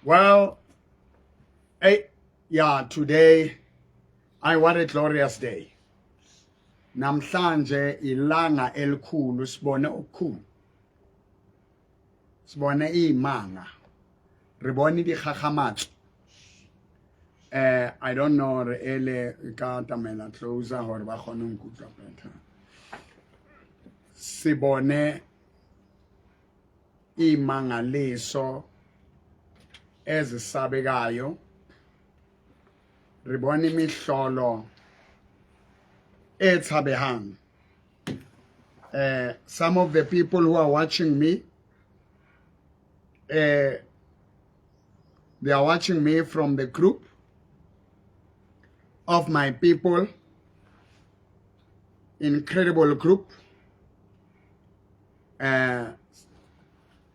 Well, hey, yeah, today I what a glorious day. Namhlanje ilanga elikhulu, sibone okukhulu. Sibone imanga. Re bone dikgakgamatso. I don't know re ele ka tamela closer hore ba kgone ho nkutlwa better. Sibone imangaliso ezisabekayo, re bone imihlolo e tshabehang. Some of the people who are watching me, they are watching me from the group of my people, incredible group.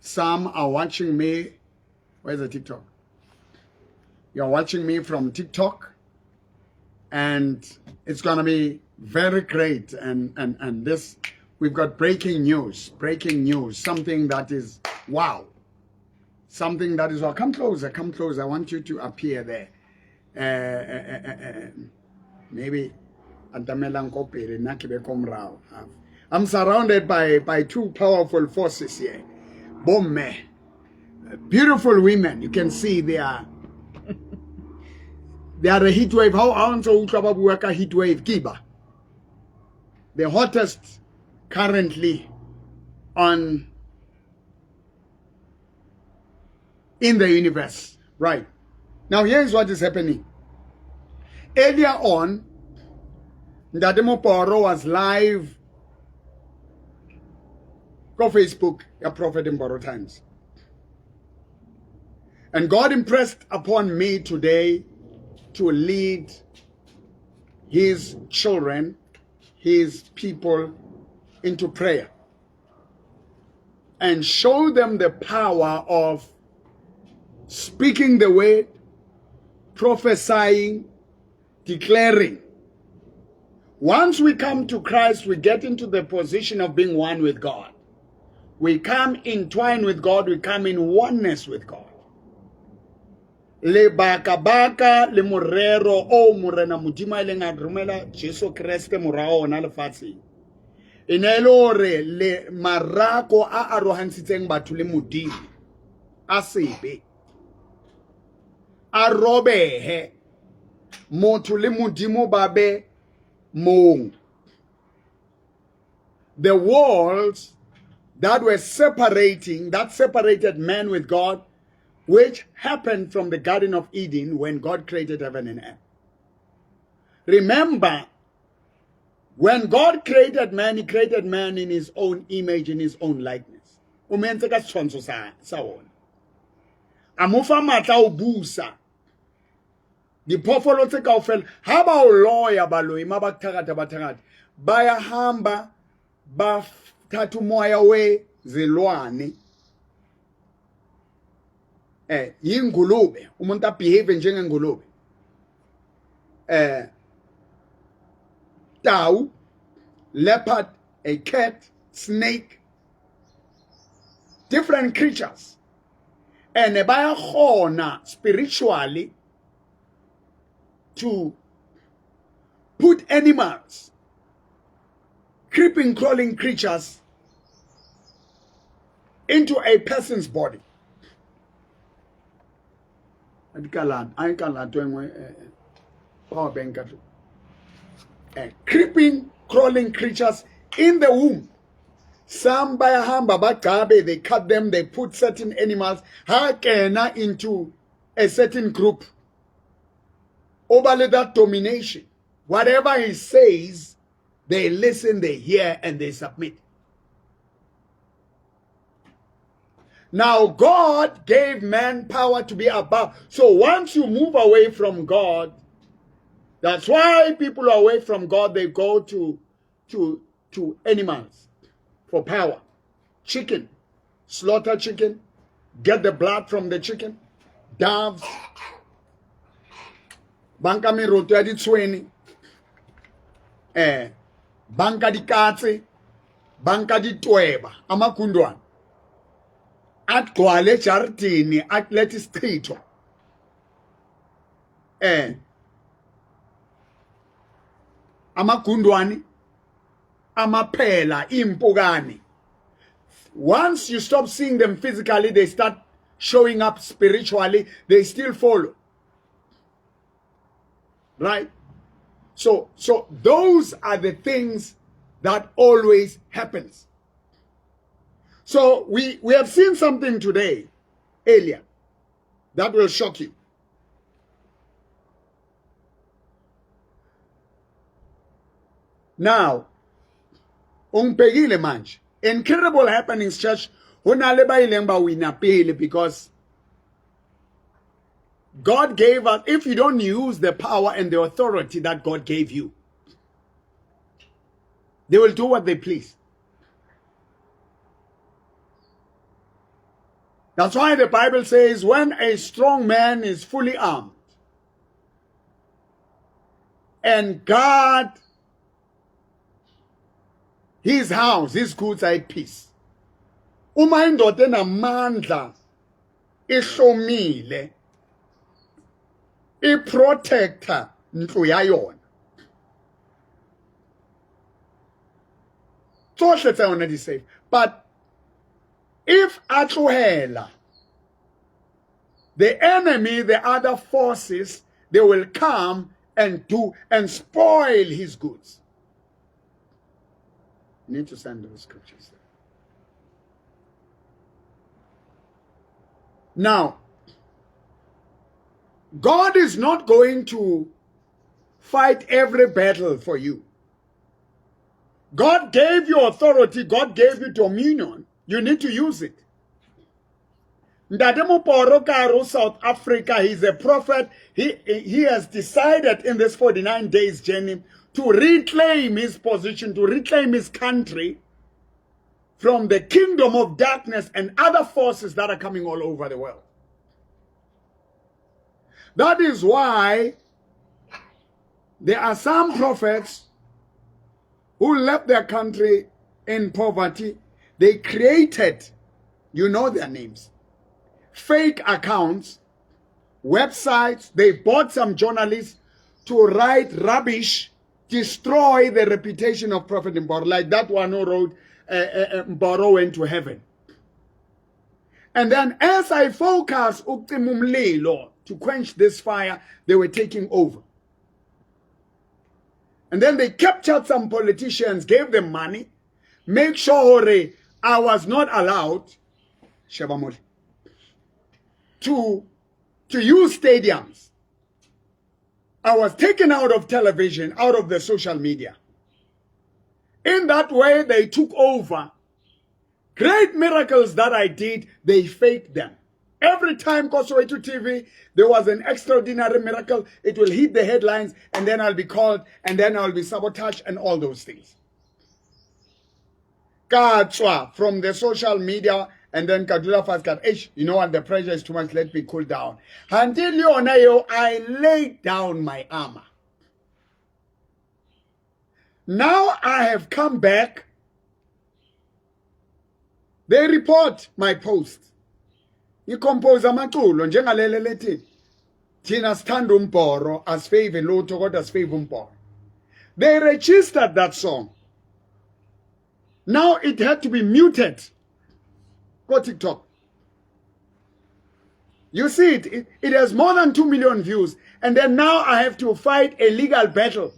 Some are watching me. Where's the TikTok? You're watching me from TikTok, and it's going to be very great. And this, we've got breaking news, breaking news, something that is wow. Something that is wow. Come closer, come closer. I want you to appear there. Maybe atamela ko pele, nna ke be ko morao. I'm surrounded by two powerful forces here. Bomme. Beautiful women. You can see they are a heat wave. How ntse utlwa ba bua ka heat wave kiba? The hottest currently on in the universe. Right. Now here's what is happening. Earlier on, Ntate Moporo was live go Facebook, ya Prophet Mboro Times. And God impressed upon me today to lead his children, his people into prayer and show them the power of speaking the word, prophesying, declaring. Once we come to Christ, we get into the position of being one with God. We come in twine with God, we come in oneness with God. Lebaka-baka le morero o Morena Modimo a ileng a romela Jesu Kreste mora wa ona lefatsheng e ne e le hore le marako a arohantshitseng batho le Modimo a sebe a robehe, motho le Modimo ba be mong. The walls that were separating, that separated man with God, which happened from the Garden of Eden when God created heaven and earth. Remember, when God created man, he created man in his own image, in his own likeness. O mo entse ka setshwantsho sa ona. A mo fa matla a ho busa diphoofolo tse kaofela. Ha ba o loya, baloi ma ba thakatha, ba thakatha, bayahamba bathatha umoya wezilwane, ingulube, umuntu abehave njengengulube, tau, leopard, a cat, snake, different creatures, and bayakhona spiritually to put animals, creeping, crawling creatures into a person's body. Power bank, creeping, crawling creatures in the womb. Some bayahamba bagcabe, they cut them, they put certain animals ha kena into a certain group. Over that domination. Whatever he says, they listen, they hear, and they submit. Now, God gave man power to be above. So once you move away from God, that's why people are away from God, they go to animals for power. Chicken, slaughter chicken, get the blood from the chicken, doves, banka meroto ya ditshwene, banka dikatse, banka ditweba, amagundwane. Agcwale ejardini alethe isichitho. Eh. Amagundwane amaphela impukane. Once you stop seeing them physically, they start showing up spiritually. They still follow. Right? So those are the things that always happens. So we have seen something today earlier that will shock you. Now, ungibhekile manje. Incredible Happenings Church ho na le ba ileng ba wina pele because God gave us, if you don't use the power and the authority that God gave you, they will do what they please. That's why the Bible says when a strong man is fully armed and guard his house, his goods are at peace. Uma indoda enamandla ihlomile iprotector ntlo ya yona tsohle tsa yona di safe, but if a tlohela, the enemy, the other forces, they will come and do and spoil his goods. You need to send those scriptures there. Now, God is not going to fight every battle for you. God gave you authority. God gave you dominion. You need to use it. Ntate Moporo Karo, South Africa, he's a prophet. He has decided in this 49 days journey to reclaim his position, to reclaim his country from the kingdom of darkness and other forces that are coming all over the world. That is why there are some prophets who left their country in poverty. They created, you know their names, fake accounts, websites. They bought some journalists to write rubbish, destroy the reputation of Prophet Mboro, like that one who wrote, Mboro went to heaven. And then as I focus ukucima umlilo to quench this fire, they were taking over. And then they captured some politicians, gave them money, make sure I was not allowed, Shebamoli, to use stadiums. I was taken out of television, out of the social media. In that way, they took over. Great miracles that I did, they faked them. Every time Soweto TV, there was an extraordinary miracle, it will hit the headlines, and then I'll be called, and then I'll be sabotaged, and all those things. Ka tswa from the social media, and then ka dula fatshe ka re, eish, you know what, the pressure is too much, let me cool down. Until yona eo, I laid down my armor. Now I have come back. They report my post. Ngicompose amaculo njengalele lethi thina sithanda umbhoro, asifave lutho kodwa sifave umbhoro. They registered that song. Now it had to be muted. Go TikTok. You see it has more than 2 million views. And then now I have to fight a legal battle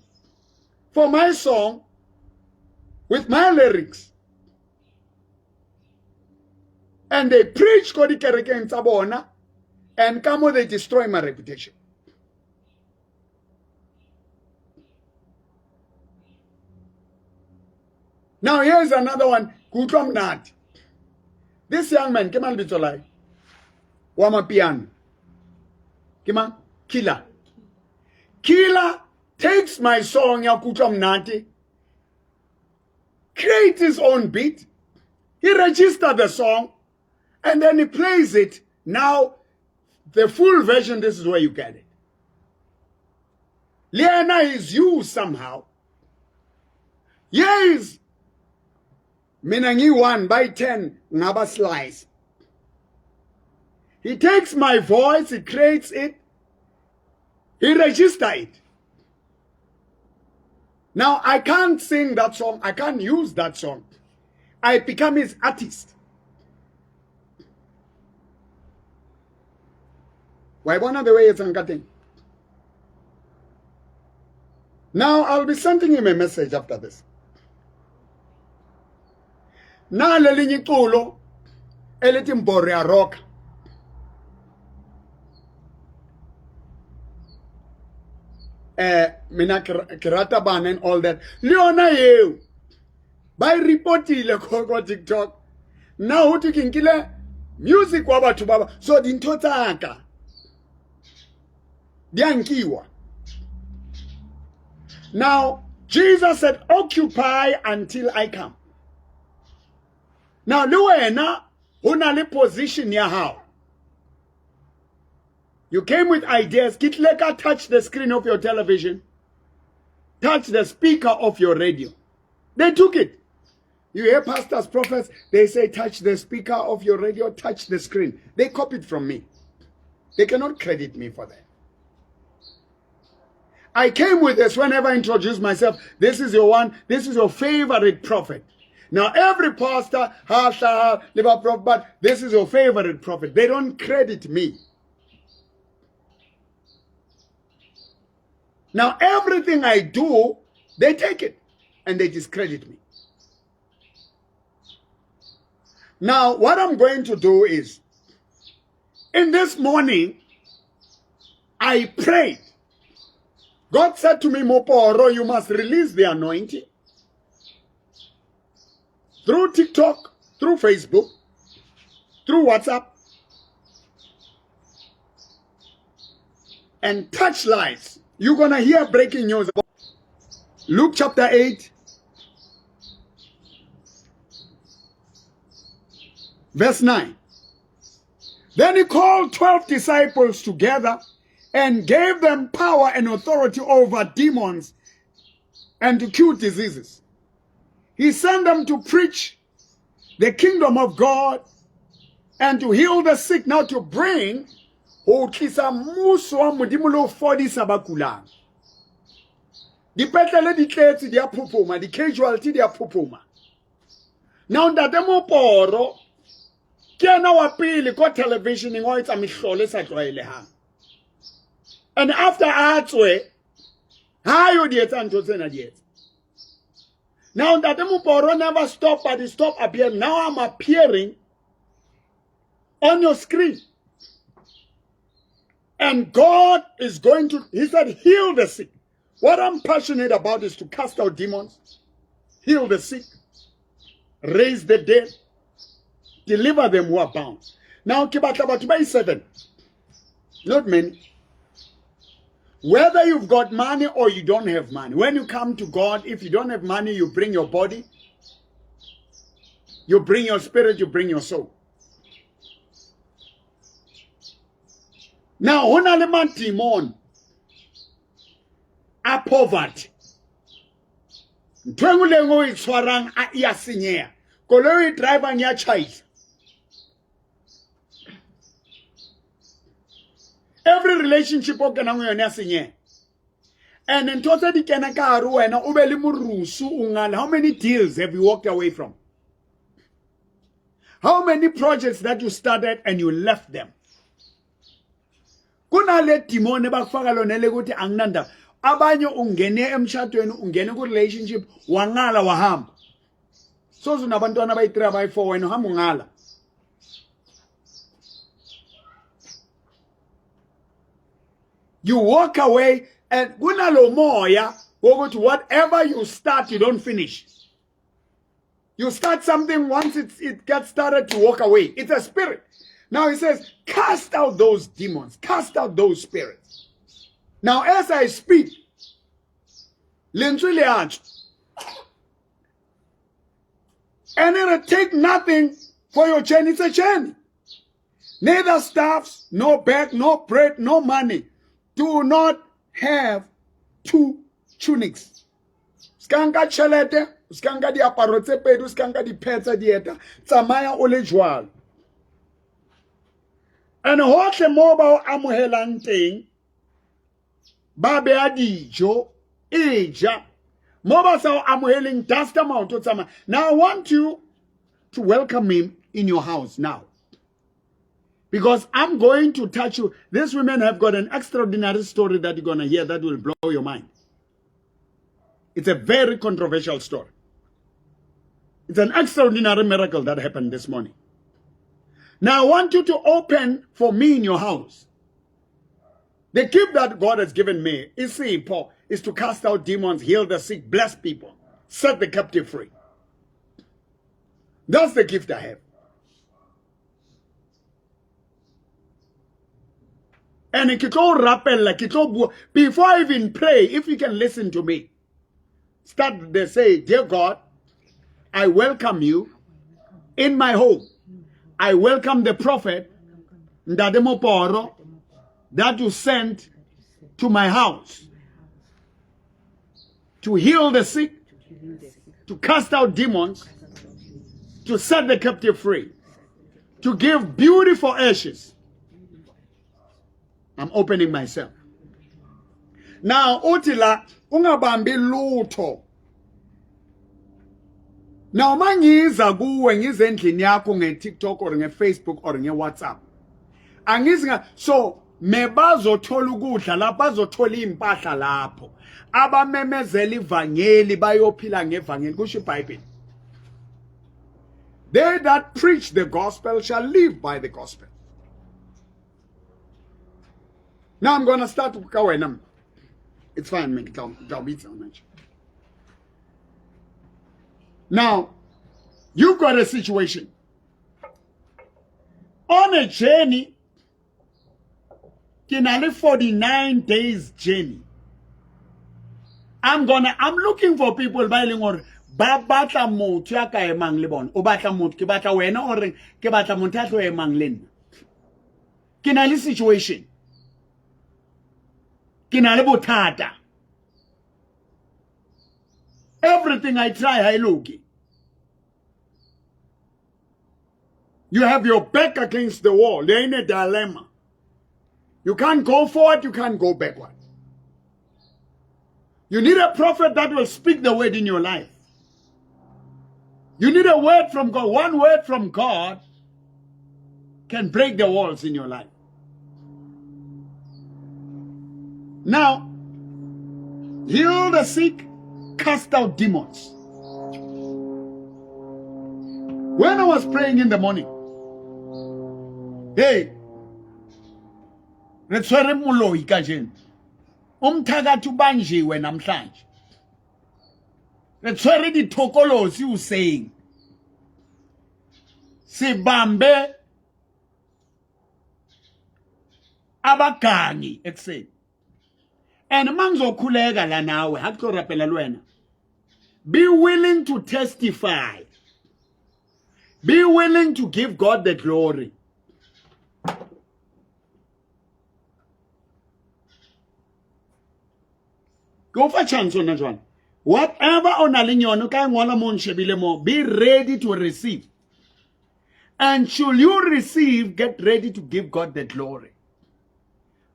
for my song with my lyrics. And they preach ko dikerekeng tsa bona, and ka mo they destroy my reputation. Now here's another one. Ke utlwa monate. This young man, ke mang lebitso la hae? Wa mapiano. Ke mang? Killer. Killer takes my song ya Ke utlwa monate, creates his own beat, he registered the song, and then he plays it. Now, the full version, this is where you get it. Liana is used somehow. Yes. Mina ngiyi-1 by 10 ngaba slice. He takes my voice, he creates it, he registers it. Now, I can't sing that song. I can't use that song. I become his artist. Wa e bona the way etsang ka teng? Now, I'll be sending him a message after this. Na lelinye iculo elithi Mboro ya Rock. Eh, mina ke rata bana and all that. Le yona eo ba e reportile ko TikTok. Nna ho thwe ke nkile music wa batho ba ba so dintho tsaka di a nkiwa. Now Jesus said occupy until I come. Now le wena ho na le position ya hao. You came with ideas. Ke tlile ka touch the screen of your television, touch the speaker of your radio. They took it. You hear pastors, prophets, they say touch the speaker of your radio, touch the screen. They copied from me. They cannot credit me for that. I came with this whenever I introduce myself. This is your one, this is your favorite prophet. Now every pastor, ha, ha, liba prophet, but this is your favorite prophet. They don't credit me. Now everything I do, they take it and they discredit me. Now, what I'm going to do is, in this morning, I prayed. God said to me, Moporo, you must release the anointing through TikTok, through Facebook, through WhatsApp, and touch lives. You're going to hear breaking news. Luke chapter 8, verse 9. Then he called 12 disciples together and gave them power and authority over demons and to cure diseases. He sent them to preach the kingdom of God and to heal the sick, now to bring ho tlisa mmuso wa Modimo le ho fodisa ba kulang. Dipetlele di tletse di a phophoma, di-casualty di a phophoma. Now ntate Moporo ke yena wa pele ko televisioneng wa etsa mehlolo e sa tlwaelehang. And after a tswe, ha yo di etsa ntho tsena di etsa. Now Ntate Moporo never stop, but he stopped appearing. Now I'm appearing on your screen. And God is going to, he said, heal the sick. What I'm passionate about is to cast out demons, heal the sick, raise the dead, deliver them who are bound. Now, ke batla batho ba 7. Not many. Whether you've got money or you don't have money, when you come to God, if you don't have money, you bring your body, you bring your spirit, you bring your soul. Now, ho na le mademon a poverty. Ntho e nngwe le nngwe o e tshwarang a e a senyeha. Koloi o e drivang ya tjhaisa. Every relationship o kenang ho yona ya senyeha. And ntho tse di kena ka hare wena o be le morusu o ngale. How many deals have you walked away from? How many projects that you started and you left them? Kunale demon ebakufaka lona lekuthi anginandaba. Abanye ungene emshadweni, ungene ku relationship, wangala wahamba. Soze unabantwana abayi-3 abayi-4 wena uhamba ungala. You walk away and kunalo moya wokuthi whatever you start you don't finish. You start something, once it gets started, you walk away. It's a spirit. Now he says, cast out those demons, cast out those spirits. Now as I speak, lentswe le a tswa. And it'll take nothing for your journey. It's a journey. Neither staffs, no bag, no bread, no money. Do not have two tunics. Se ka nka tjhelete, o se ka nka diaparo tse pedi, o se ka nka diphe tsa dieta. Tsamaya o le jwalo. And hohle moo ba o amohelang teng ba beya dijo e ja mo ba sa o amoheleng duster maoto tsamaya. Now I want you to welcome him in your house now, because I'm going to touch you. These women have got an extraordinary story that you're going to hear that will blow your mind. It's a very controversial story. It's an extraordinary miracle that happened this morning. Now I want you to open for me in your house. The gift that God has given me is simple, is to cast out demons, heal the sick, bless people, set the captive free. That's the gift I have. And ke tlo rapella, ke tlo bua. Before I even pray, if you can listen to me, start they say, dear God, I welcome you in my home. I welcome the prophet Ntate Moporo that you sent to my house to heal the sick, to cast out demons, to set the captive free, to give beauty for ashes. I'm opening myself. Now, uthi la ungabambi lutho. Now mangiza kuwe ngize endlini yakho nge-TikTok or nge-Facebook or nge-WhatsApp. Angizi nga so mebazothola ukudla lapho, bazothola impahla lapho. Abamemezela ivangeli bayophila ngevangeli, kusho iBhayibheli. They that preach the gospel shall live by the gospel. Now I'm going to start ka wena. It's fine, man. Tla bitsa manje. Now, you've got a situation. On a journey, ke na le 49 days journey. I'm looking for people ba e leng hore ba batla motho ya ka emang le bona. O batla motho, ke batla wena o reng, ke batla motho ya tlo emang le nna. Ke na le situation. Ke na le bothata. Everything I try, ha e loke. You have your back against the wall. You're in a dilemma. You can't go forward, you can't go backward. You need a prophet that will speak the word in your life. You need a word from God. One word from God can break the walls in your life. Now, heal the sick, cast out demons. When I was praying in the morning, hey, re tshwere moloi kajeno. Umthakathi ubanjiwe namhlanje. Re tshwere dithokolosi hoseng. Sibambe abagangi ekuseni. And mangizokhuleka la nawe, ha ke tlo rapela le wena. Be willing to testify. Be willing to give God the glory. Ke o fa chance hona jwale. Whatever o na leng yona, o ka e ngola mo o nshebile mo. Be ready to receive. And should you receive, get ready to give God the glory.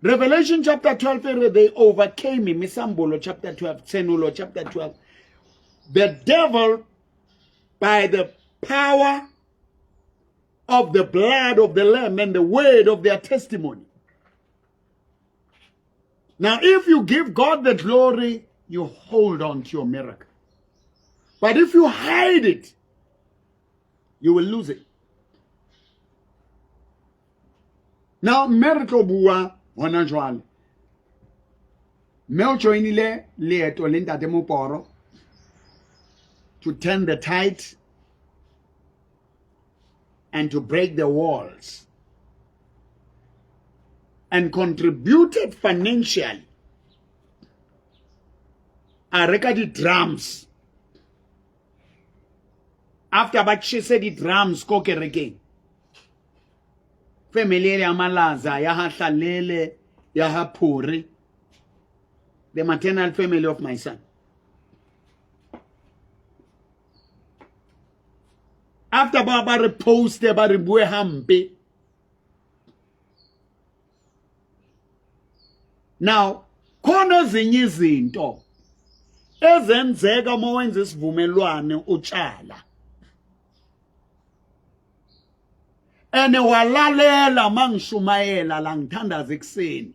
Revelation chapter 12, they overcame him. Isambulo chapter 12, Tsenulo chapter 12. The devil, by the power of the blood of the Lamb and the word of their testimony. Now, if you give God the glory, you hold on to your miracle. But if you hide it, you will lose it. Now, mme re tlo bua hona jwale. Mme o joinile leeto le Ntate Moporo to turn the tide and to break the walls, and contributed financially. A reka di-drums. After ba tjhese di-drums ko kerekeng, family ya Malaza, ya ha Hlalele, ya ha Phuri, the maternal family of my son. After ba ba re poste, ba re bue hampe. Now khona ezinye izinto ezenzeka uma wenza isivumelwano utshala ene walalela mangishumayela la ngithandaza ekuseni.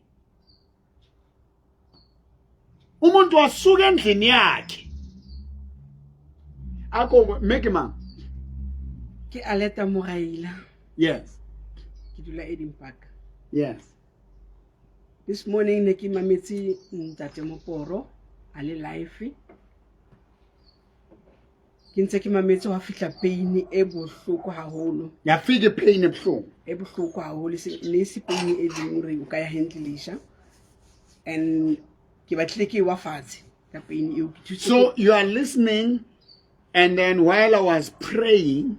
Umuntu wasuka endlini yakhe ako make ma Ke Aleta Moraila. Yes. Ke dula Eden Park. Yes. This morning ne ke mametse Ntate Moporo a le live. Ke ntse ke mametse wa fihla pain e bohloko haholo. Ya fika pain e bohloko. E bohloko haholo se ne se pain e leng hore o ka ya handleisha. And ke batlile ke wa fatshe ka pain eo ke thusitse. So you are listening, and then while I was praying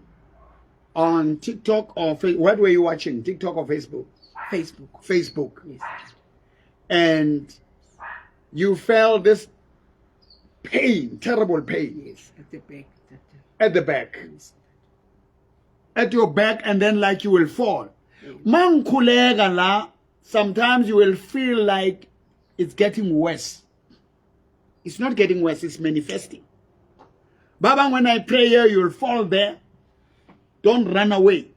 on TikTok or what were you watching? TikTok or Facebook? Facebook. Facebook. Yes. And you felt this pain, terrible pain. Yes, at the back. At the back. Yes. At your back, and then like you will fall. Mangikhuleka la, sometimes you will feel like it's getting worse. It's not getting worse, it's manifesting. Babang, when I pray here, you will fall there. Don't run away.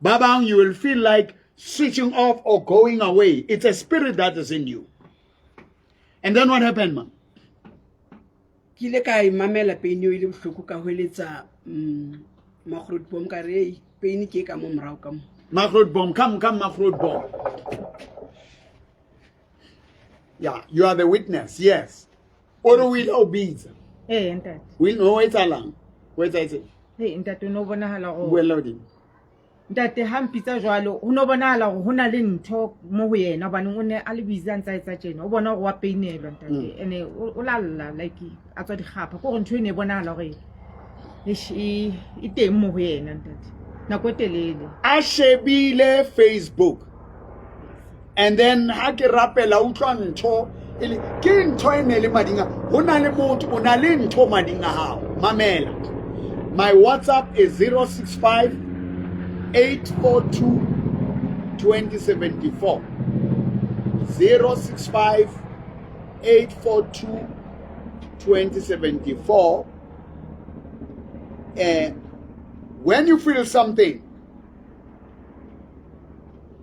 Babang, you will feel like switching off or going away. It's a spirit that is in you. And then what happened, ma'am? Ke ile ka e mamela pain eo e le bohloko, ka hweletsa Magrot Bom ka re pain ke ka mo morao ka mo. Magrot Bom, come, come, Magrot Bom. Yeah, you are the witness, yes. O re o ile o bitsa. Ee, ntate. O ile o etsahalang? O etsahetse? Hey, ntate, o no bonahala go. Buella hodimo. Ntate, ha mpitsa jwalo, ho no bonahala hore ho na le ntho mo ho yena, hobane o ne a le busy a ntsa etsa tjena. O bona hore wa painelwa, ntate. Ene o lalla like a tswa dikgapha. Ke hore ntho e ne e bonahala hore eish, e teng mo ho yena, ntate. Nako e telele. A shebile Facebook. And then ha ke rapela utlwa ntho e le ke ntho e ne le mading a ho na le motho o na le ntho mading a hao. Mamela. My WhatsApp is 065 842 2074. 065 842 2074. When you feel something,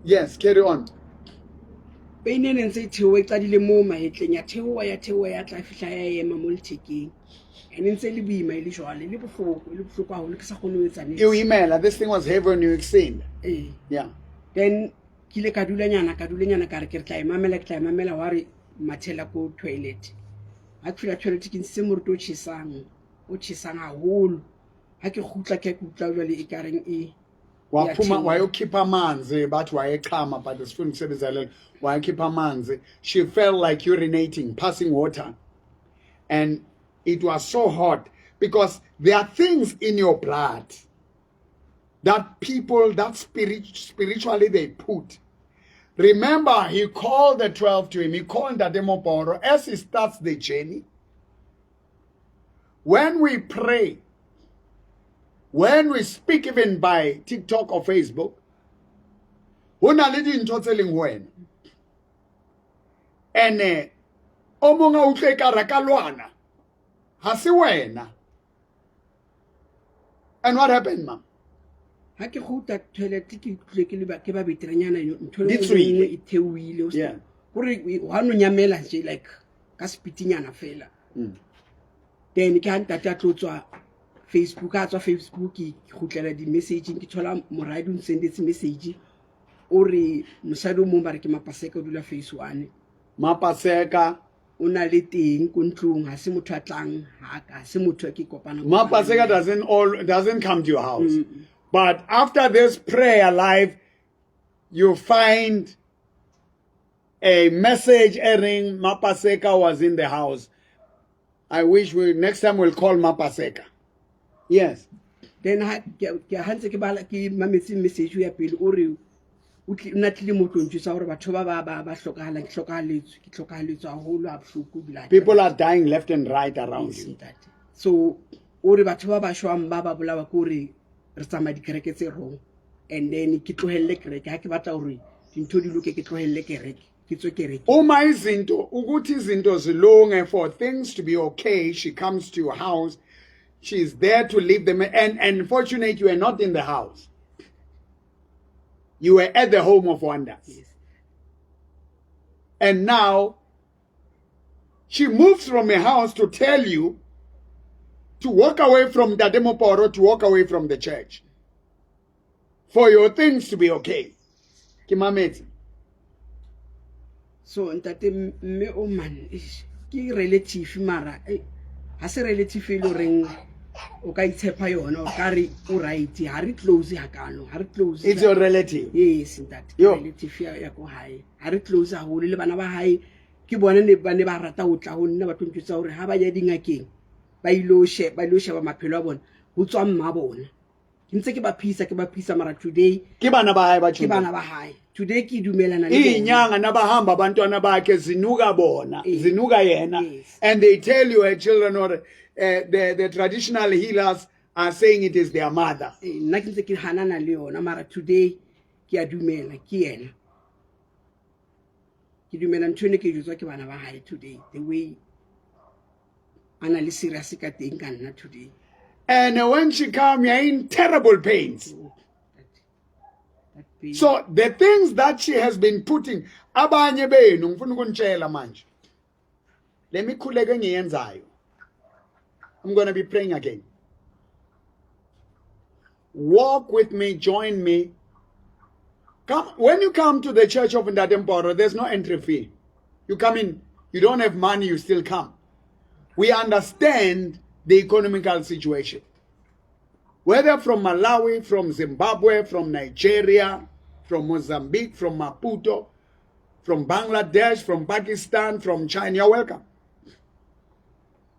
yes, carry on. Pain e ne ntse e theoha, e qadile moo mahetleng, ya theoha, ya theoha, ya tla fihla ya ema mo lethekeng. And e ntse e le boima e le jwale, e le bohloko, e le bohloko haholo, ke sa kgone ho etsa niks. E o imela, this thing was heavy on you, extend. Ee. Yeah. Then ke ile ka dulanyana, ka dulanyana, ka re ke re tla e mamela, ke tla e mamela, wa re mathela ko toilet. Ha ke fihla toilet ke ntshitse moriti o tjhesang, o tjhesang haholo. Ha ke kgutla ke utlwa jwale e ka reng e Waphuma Iyathini? Wayokhipha amanzi, bathi wayechama, but sifuna ukusebenzisa lelo wayekhipha amanzi. She felt like urinating, passing water, and it was so hot because there are things in your blood that people that spiritually they put. Remember, he called the 12 to him. He called Ntate Moporo as he starts the journey. When we pray, when we speak even by TikTok or Facebook, ho na le dintho tse leng ho wena. Ene o mong a utlwe ekare ka lwana, ha se wena. And what happened, ma'am? Ha ke kgutla toilet ke utlwile ke le ba, ke ba beterenyana, ntho e Di nngwe le tswile. nngwe e theohile, o se- Hore ha no nyamela nje like ka speedinyana fela. Then ke ha ntate a tlo tswa Facebook, a tswa Facebook ke kgutlela di-messageng, ke thola moradi o nsendetse message o re mosadi o mong ba re ke Mapaseka o dula phase 1. Mapaseka o na le teng ko ntlong, ha se motho a tlang ha ka, ha se motho a ke kopana Mapaseka doesn't come to your house. But after this prayer live, you find a message airing Mapaseka was in the house. I wish we next time we'll call Mapaseka. Yes. Then ha ke ke ha ntse ke bala ke mametse message ya pele o re o tli na tlile mo tlo ntjwetsa hore batho ba ba ba ba hlokahalang, ke hlokahaletswe, ke hlokahaletswe haholo ha bohloko ebile ha ke People are dying left and right around Yes, you. ntate. So o re batho ba ba shwang ba ba bolawa ke hore re tsamaya dikereke tse wrong, and then ke tlohelle kereke ha ke batla hore dintho di loke, ke tlohelle kereke. Ke tswe kereke. Uma izinto ukuthi izinto zilunge, for things to be okay, she comes to your house. She's there to leave them, and fortunate you were not in the house. You were at the home of wonders. Yes. And now she moves from a house to tell you to walk away from Ntate Moporo, to walk away from the church, for your things to be okay. Ke mametse. So ntate, mme o man, eish, ke relative mara ha se relative e le horeng o ka itshepa yona, o ka re o right. Ha re close hakalo, ha re close. It's your relative. Yes, ntate. Yo. Relative ya ko hae. Ha re close haholo le bana ba hae. Ke bona ne ba ne ba rata ho tla ho nna, ba tlo ntjwetsa hore ha ba ya dingakeng, ba ilo sheba maphelo a bona, ho tswa mma bona. Ke ntse ke ba phisa, ke ba phisa, mara today Ke bana ba hae ba ke bana ba hae. Today ke dumelana le bona. Iy'nyanga nabahamba abantwana bakhe zinuka bona, zinuka yena. Yes. And they tell you her children or the traditional healers are saying it is their mother. Nna ke ntse ke hanana le yona, mara today ke a dumela ke yena. Ke dumela ntho ene ke jwetswa ke bana ba hae today, the way a na le serious ka teng ka nna today. And when she come, you're in terrible pains. Oh, that pain. So the things that she has been putting, abanye benu ngifuna ukunitshela manje, le mikhuleko engiyenzayo, I'm going to be praying again. Walk with me, join me. Come, when you come to the church of Ntate Mporo, there's no entry fee. You come in, you don't have money, you still come. We understand the economical situation. Whether from Malawi, from Zimbabwe, from Nigeria, from Mozambique, from Maputo, from Bangladesh, from Pakistan, from China, you're welcome.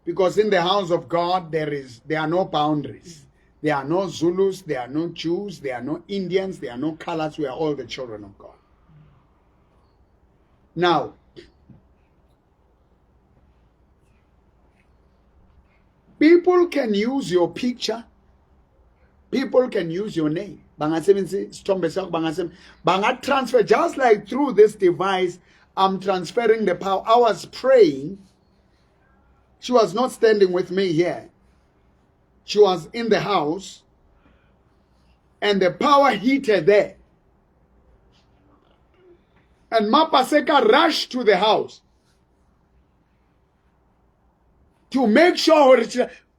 Because in the house of God, there are no boundaries. There are no Zulus, there are no Jews, there are no Indians, there are no colors. We are all the children of God. Now, people can use your picture. People can use your name. Bangasebenzisa isithombe sakho, banga transfer just like through this device. I'm transferring the power. I was praying. She was not standing with me here. She was in the house, and the power hit her there. And Mapaseka rushed to the house to make sure.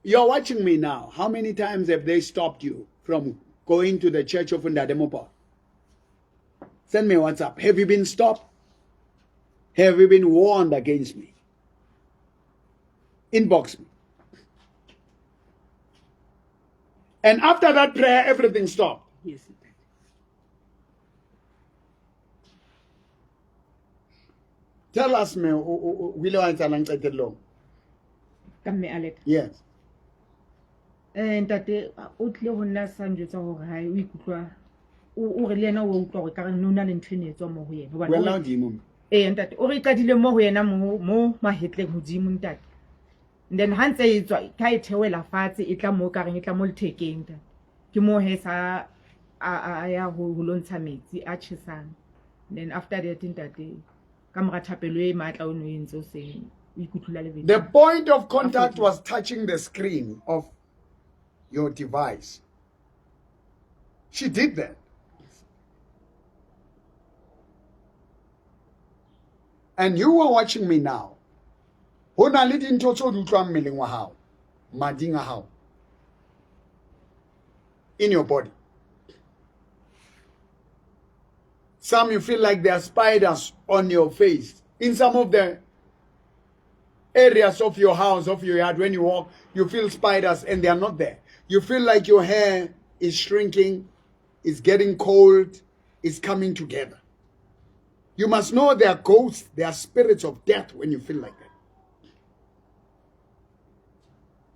You're watching me now. How many times have they stopped you from going to the church of Ntate Moporo? Send me a WhatsApp. Have you been stopped? Have you been warned against me? Inbox me. And after that prayer, everything stopped. Yes, it did. Tell us, me, o ile wa etsahalang qetellong? Ka mme Aleta? Yes. Ntate, o tlile ho nna sa njwetsa hore hae o ikutlwa, o re le yena o utlwa hore ekare no na le ntho e ne e tswa mo ho yena. Hobane Wena o re- hodimo, mme. Ee, ntate, o re e qadile mo ho yena, mo mahetleng hodimo, ntate. And then ha ntse e tswa ka e theohela fatshe, e tla mo kareng e tla mo lethekeng, ntate. Ke mo he sa a ya ho lo ntsha metsi a tjhesang. Then after that, ntate, ka mora thapelo e matla o no entse o seng o ikutlwela lebedi. The point of contact was touching the screen of your device. She did that. And you are watching me now. Ho na le dintho tse o di utlwang mmeleng wa hao, mading a hao, in your body. Some you feel like there are spiders on your face. In some of the areas of your house, of your yard, when you walk, you feel spiders and they are not there. You feel like your hair is shrinking, is getting cold, is coming together. You must know there are ghosts, there are spirits of death when you feel like that.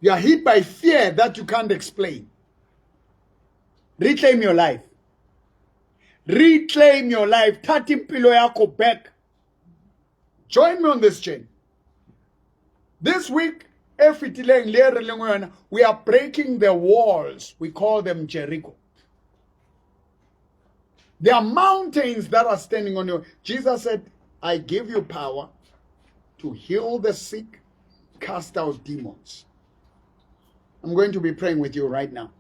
You are hit by fear that you can't explain. Reclaim your life. Reclaim your life. Thatha impilo yakho back. Join me on this journey. This week, e fetileng le e re leng ho yona, we are breaking the walls. We call them Jericho. There are mountains that are standing on you. Jesus said, I give you power to heal the sick, cast out demons. I'm going to be praying with you right now.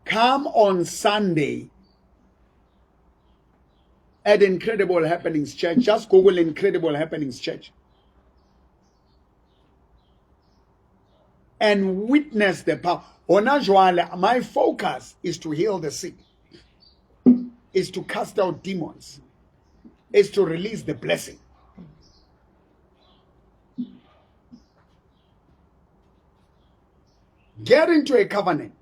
Come on Sunday at Incredible Happenings Church. Just Google Incredible Happenings Church. And witness the power. Hona jwale, my focus is to heal the sick, is to cast out demons, is to release the blessing. Get into a covenant.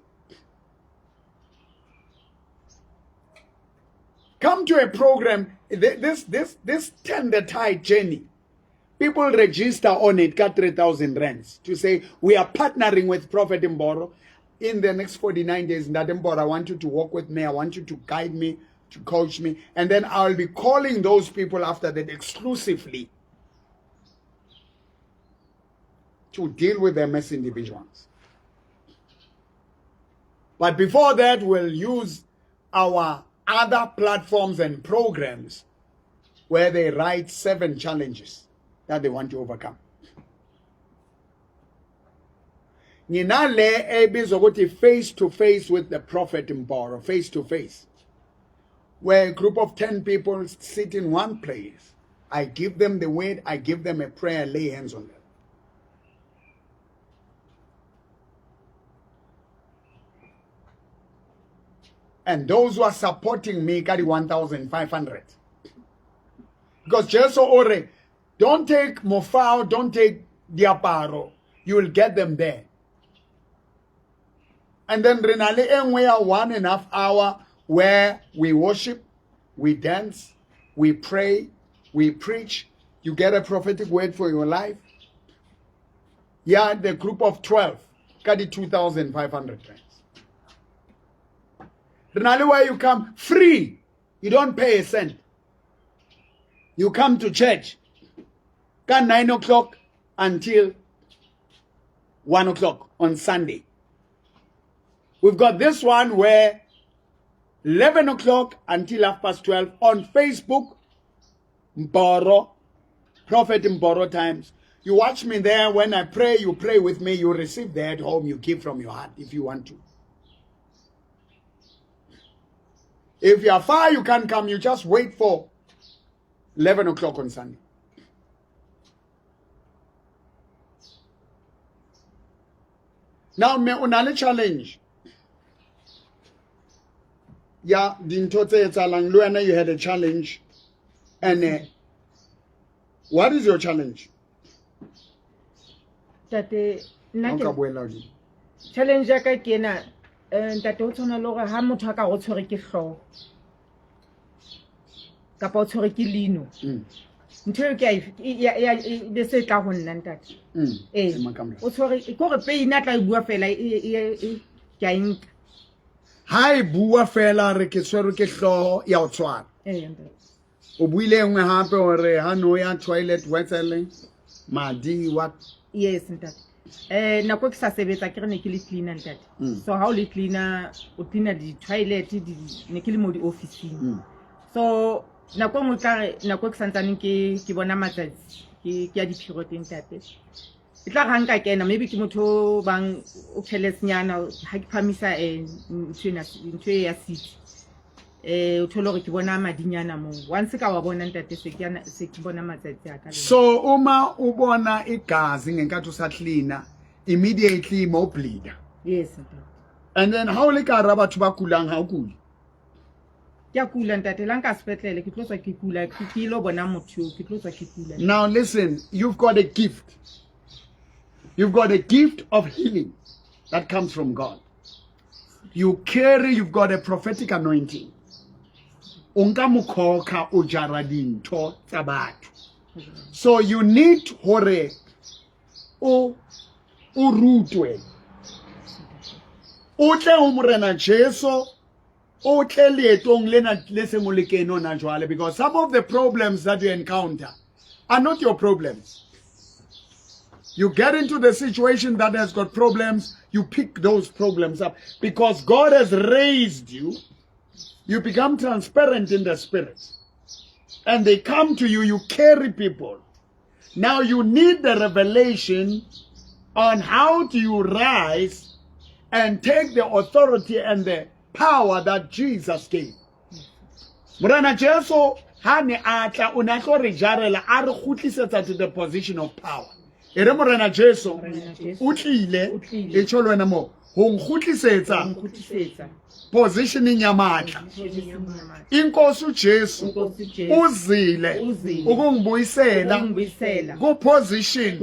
Come to a program. This turn the tide journey. People register on it, got 3,000 rands to say, we are partnering with Prophet Mboro in the next 49 days. Ntate Mboro, I want you to walk with me. I want you to guide me, to coach me. And then I'll be calling those people after that exclusively to deal with them as individuals. But before that, we'll use our other platforms and programs where they write 7 challenges that they want to overcome. Nginale ebizwa ukuthi face to face with the Prophet Mboro, face to face, where a group of 10 people sit in one place. I give them the word, I give them a prayer, lay hands on them. And those who are supporting me carry 1,500. Because Jesu ore, don't take mofao, don't take diaparo. You will get them there. And then re na le e nngwe ya 1.5 hour where we worship, we dance, we pray, we preach. You get a prophetic word for your life. Yeah, the group of 12 got the 2,500 rands. Re na le where you come free. You don't pay a cent. You come to church ka 9 o'clock until 1 o'clock on Sunday. We've got this one where 11 o'clock until 12:30 on Facebook, Mboro, Prophet Mboro Times. You watch me there when I pray, you pray with me, you receive there at home, you give from your heart if you want to. If you are far, you can't come, you just wait for 11 o'clock on Sunday. Now, me o na le challenge. Ya dintho tse etsahalang, le wena you had a challenge. And what is your challenge? Ntate, nna Nka ke boela hodimo. Challenge ya ka ke ena, ntate, o tshwana le hore ha motho a ka o tshwere ke hlooho kapa o tshwere ke leino. Ntho eo ke a e, e, ya, ya, e, be se tla ho nna, ntate. Ee. Ema ka mora. O tshwere, ke hore pain a tla e bua fela, e, ke a e nka. Ha e bua fela re ke tshwerwe ke hlooho ya o tshwara. Ee, ntate. O buile e nngwe hape hore ha no ya toilet wetseleng madi what? Yes, ntate. Nako ke sa sebetsa ke re ne ke le cleaner, ntate. So ha o le cleaner, o cleaner di toilet, di ne ke le mo di office-ing. So nako e nngwe tla re nako ke santsaneng ke bona matsatsi, ke ya diphiro teng, ntate. E tla re ha nka kena, maybe ke motho o bang o careless nyana, ha ke phamisa, ntho ena, ntho e ya seat. O thole hore ke bona madinyana moo. Once ka wa bona, ntate, se ke yana, se ke bona matsatsi a ka le. So uma ubona igazi ngenkathi usaklina, immediately mo bleeder. Yes, ntate. And then how le ka ra batho ba kulang, ha o kule? Ke a kula, ntate, la nka sepetlele, ke tlo tswa ke kula, ke ilo bona motho eo, ke tlo tswa ke kula. Now listen, you've got a gift. You've got a gift of healing that comes from God. You carry, you've got a prophetic anointing. O nka mokhoka o jara dintho tsa batho. So you need hore o rutwe. O tle ho Morena Jesu, o tle leetong lena le seng o le kene hona jwale, because some of the problems that you encounter are not your problems. You get into the situation that has got problems, you pick those problems up because God has raised you. You become transparent in the spirit. And they come to you, you carry people. Now you need the revelation on how do you rise and take the authority and the power that Jesus gave. Morena Jesu ha ne a tla o ne a tlo re jarela a re kgutlisetsa to the position of power. E re Morena Jesu o tlile e tjho le wena mo ho nkgutlisetsa positioning ya matla. Inkosi uJesu uzile ukungibuyisela ku position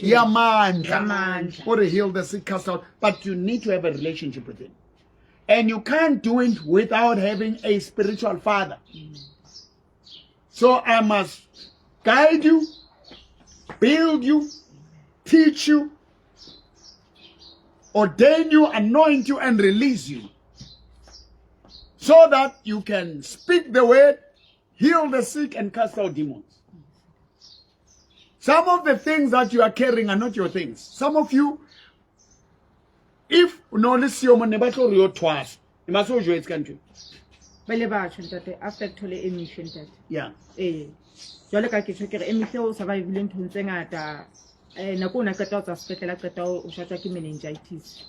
yamandla. Ore heal the sick, cast out, but you need to have a relationship with him. And you can't do it without having a spiritual father. So I must guide you, build you, teach you, ordain you, anoint you, and release you. So that you can speak the word, heal the sick, and cast out demons. Some of the things that you are carrying are not your things. Some of you, if o ne o le siyo mo ne ba tlo re yo thwasa ne ba se o jwetse ka ntho Ba ile ba tjho ntate after ke thole emihle ntate. Yeah. Ee. Jwale ka ke tjho ke re emihle o survivile nthong tse ngata. Nako o ne a qeta ho tswa sepetlele a qeta ho shatwa ke meningitis.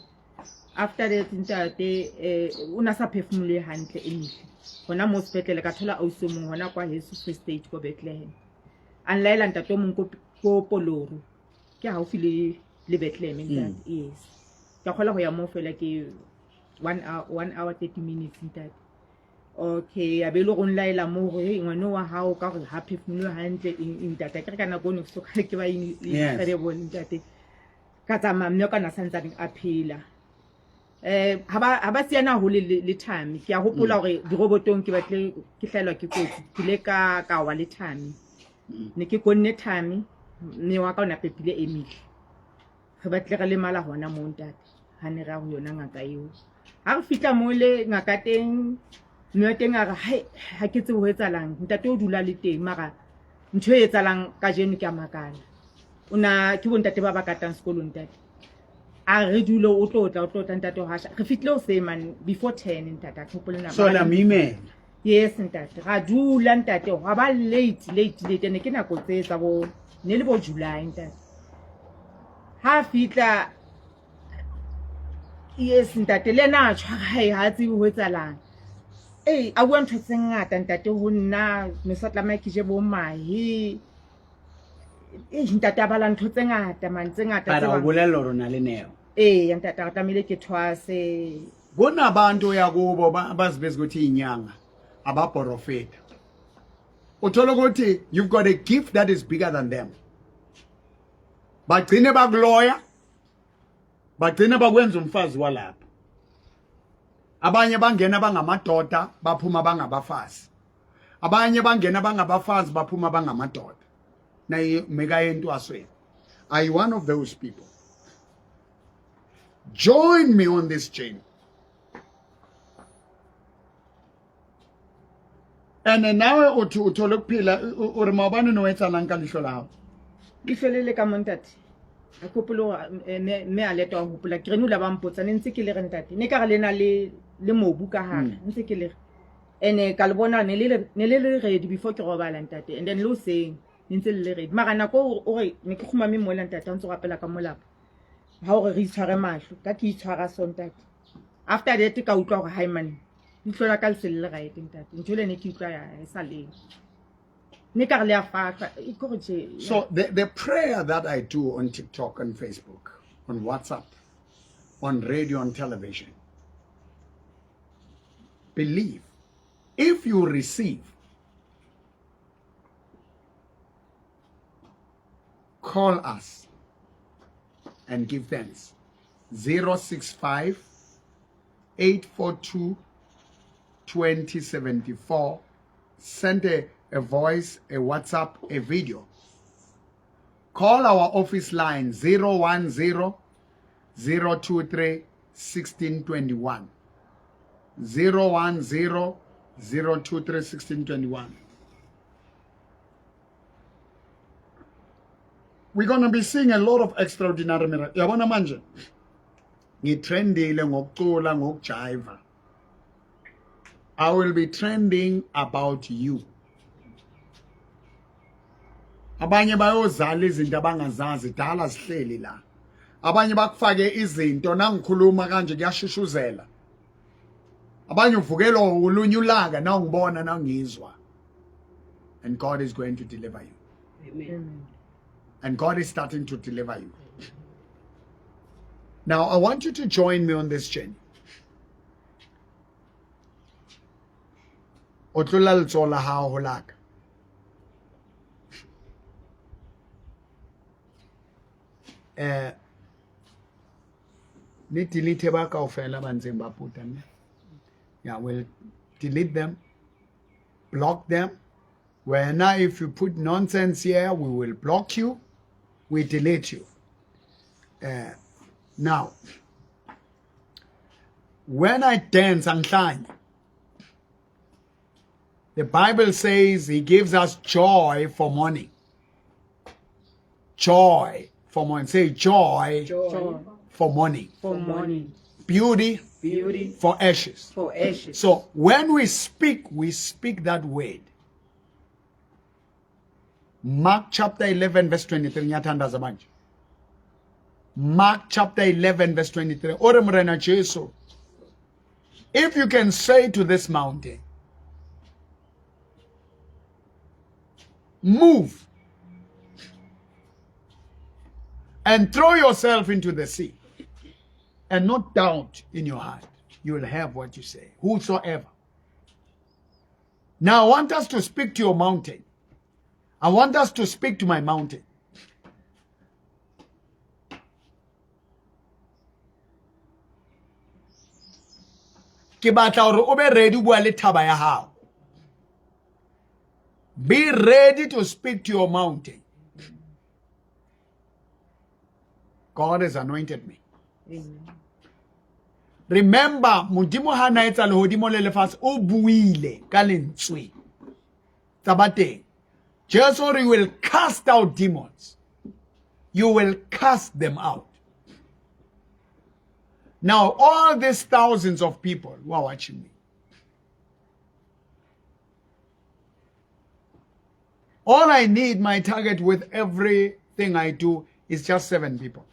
After that ntate o na sa phefumolohe hantle emihle. Hona moo sepetlele ka thola ausi o mong hona kwa heso Free State ko Bethlehem. A nlaela ntate o mong ko Poloro. Ke haufi le Bethlehem ntate. Yes. Ka kgola ho ya moo fela ke 1 hour, 1 hour 30 minutes ntate. Okay, a be le go nlaela moo gore hey ngwane wa hao ka gore ha phefumolohe hantle eng eng ntate. Ke re ka nako eno ke soka ke ba incredible ntate. Ka tsamaya mme ka na santsaneng a phela. Ha ba siana hole le Thami. Ke a hopola hore dirobotong ke batle ke hlaelwa ke kotsi. Ke ile ka wa le Thami. Ne ke konne Thami, mme wa ka o ne a pepile Emily. Re batle re lemala hona moo ntate. Ha ne re ya ho yona ngaka eo. Ha re fihla moo le ngaka teng, mme wa teng a re, hai, ha ke tsebe ho etsahalang. Ntate o dula le teng, mara ntho e etsahalang kajeno ke a makala. O na ke bontate ba ba katang sekolong ntate. A re dule o tlo tla, o tlo tla ntate o hasha. Re fihlile hoseng man before 10 ntate, a ke hopole nako. So la mo imela. Yes ntate, ra dula ntate, hwa ba late, late, late. Ne ke nako tse tsa bo, ne le bo July ntate. Ha fihla, yes ntate, le yena a tshwara hae, ha tsebe ho etsahalang. Ee, a bua ntho tse ngata ntate ho nna, ne sa tlameha ke je bo mahe. Ee, ntate a bala ntho tse ngata man, tse ngata Bara tse o bang. bolella hore o na le neo. Ee, ntate, re tlamehile ke thwase. Kunabantu oyakubo bazibiza ukuthi inyanga, abaprofeta. Uthola ukuthi you've got a gift that is bigger than them. Bagcine bakuloya, bagcine bakwenza umfazi walapha. Abanye bangena bangamadoda, baphuma bangabafazi. Abanye bangena bangabafazi, baphuma bangamadoda. Naye meka entwasweni. Are you one of those people? Join me on this journey. And nawe uthi uthole ukuphila, o re maobane no etsalang ka leihlo la hao? Leihlo le le ka mo ntate. A ke hopole hore, mme a leta wa hopola. Ke re ne o la ba mpotsa, ne ntse ke le re ntate. Ne ka re le na le mobu ka hare, ntse ke le re. Ene ka le bona ne le le ready before ke robala ntate. And then le hoseng ne ntse le le ready. Mara nako o re ne ke kgumame mola ntate, ha ntse o rapela ka molapa. Ha o re re itshware mahlo, ka ke itshwara so ntate. After that ka utlwa hore hai man, leihlo la ka le se le le right ntate. Ntho le ne ke utlwa ya e sa leng. Ne ka re le a fahla, e ke hore tje, ya. So the prayer that I do on TikTok, on Facebook, on WhatsApp, on radio, on television, believe, if you receive, call us and give thanks. 065 842 2074. Send a voice, a WhatsApp, a video. Call our office line 010 023 1621. 010 023 1621. We're going to be seeing a lot of extraordinary miracles. Yabona manje, ngitrendile ngokucula, ngokujiva. I will be trending about you. Abanye bayozala izinto abangazazi dala sihleli la. Abanye bakufake izinto nangikhuluma kanje kuyashushuzela. Abanye uvukelwa olunye ulaka nawungibona nangizwa. And God is going to deliver you. Amen. And God is starting to deliver you. Now, I want you to join me on this journey. Otlolla letsoho la hao ho la ka. Eh, le delete ba kaofela ba ntseng ba puta ne. Yeah, we'll delete them, block them. Wena, if you put nonsense here, we will block you, we delete you. Now, when I dance, angihlanyi. The Bible says he gives us joy for mourning. Joy for mourning. Say joy, Joy for mourning. For mourning. Beauty, Beauty for ashes. for ashes. So when we speak that word. Mark chapter 11 verse 23. Ngiyathandaza manje. Mark chapter 11 verse 23. Ore Morena Jesu, if you can say to this mountain, move and throw yourself into the sea and not doubt in your heart, you will have what you say, whosoever. Now I want us to speak to your mountain. I want us to speak to my mountain. Ke batla hore o be ready bua le thaba ya hao. Be ready to speak to your mountain. God has anointed me. Amen. Remember, Modimo ha na etsa lehodimo le lefatshe, o buile ka lentswe. Tsa ba teng. Jesu re will cast out demons. You will cast them out. Now, all these thousands of people who are watching me, all I need, my target with everything I do is just 7 people.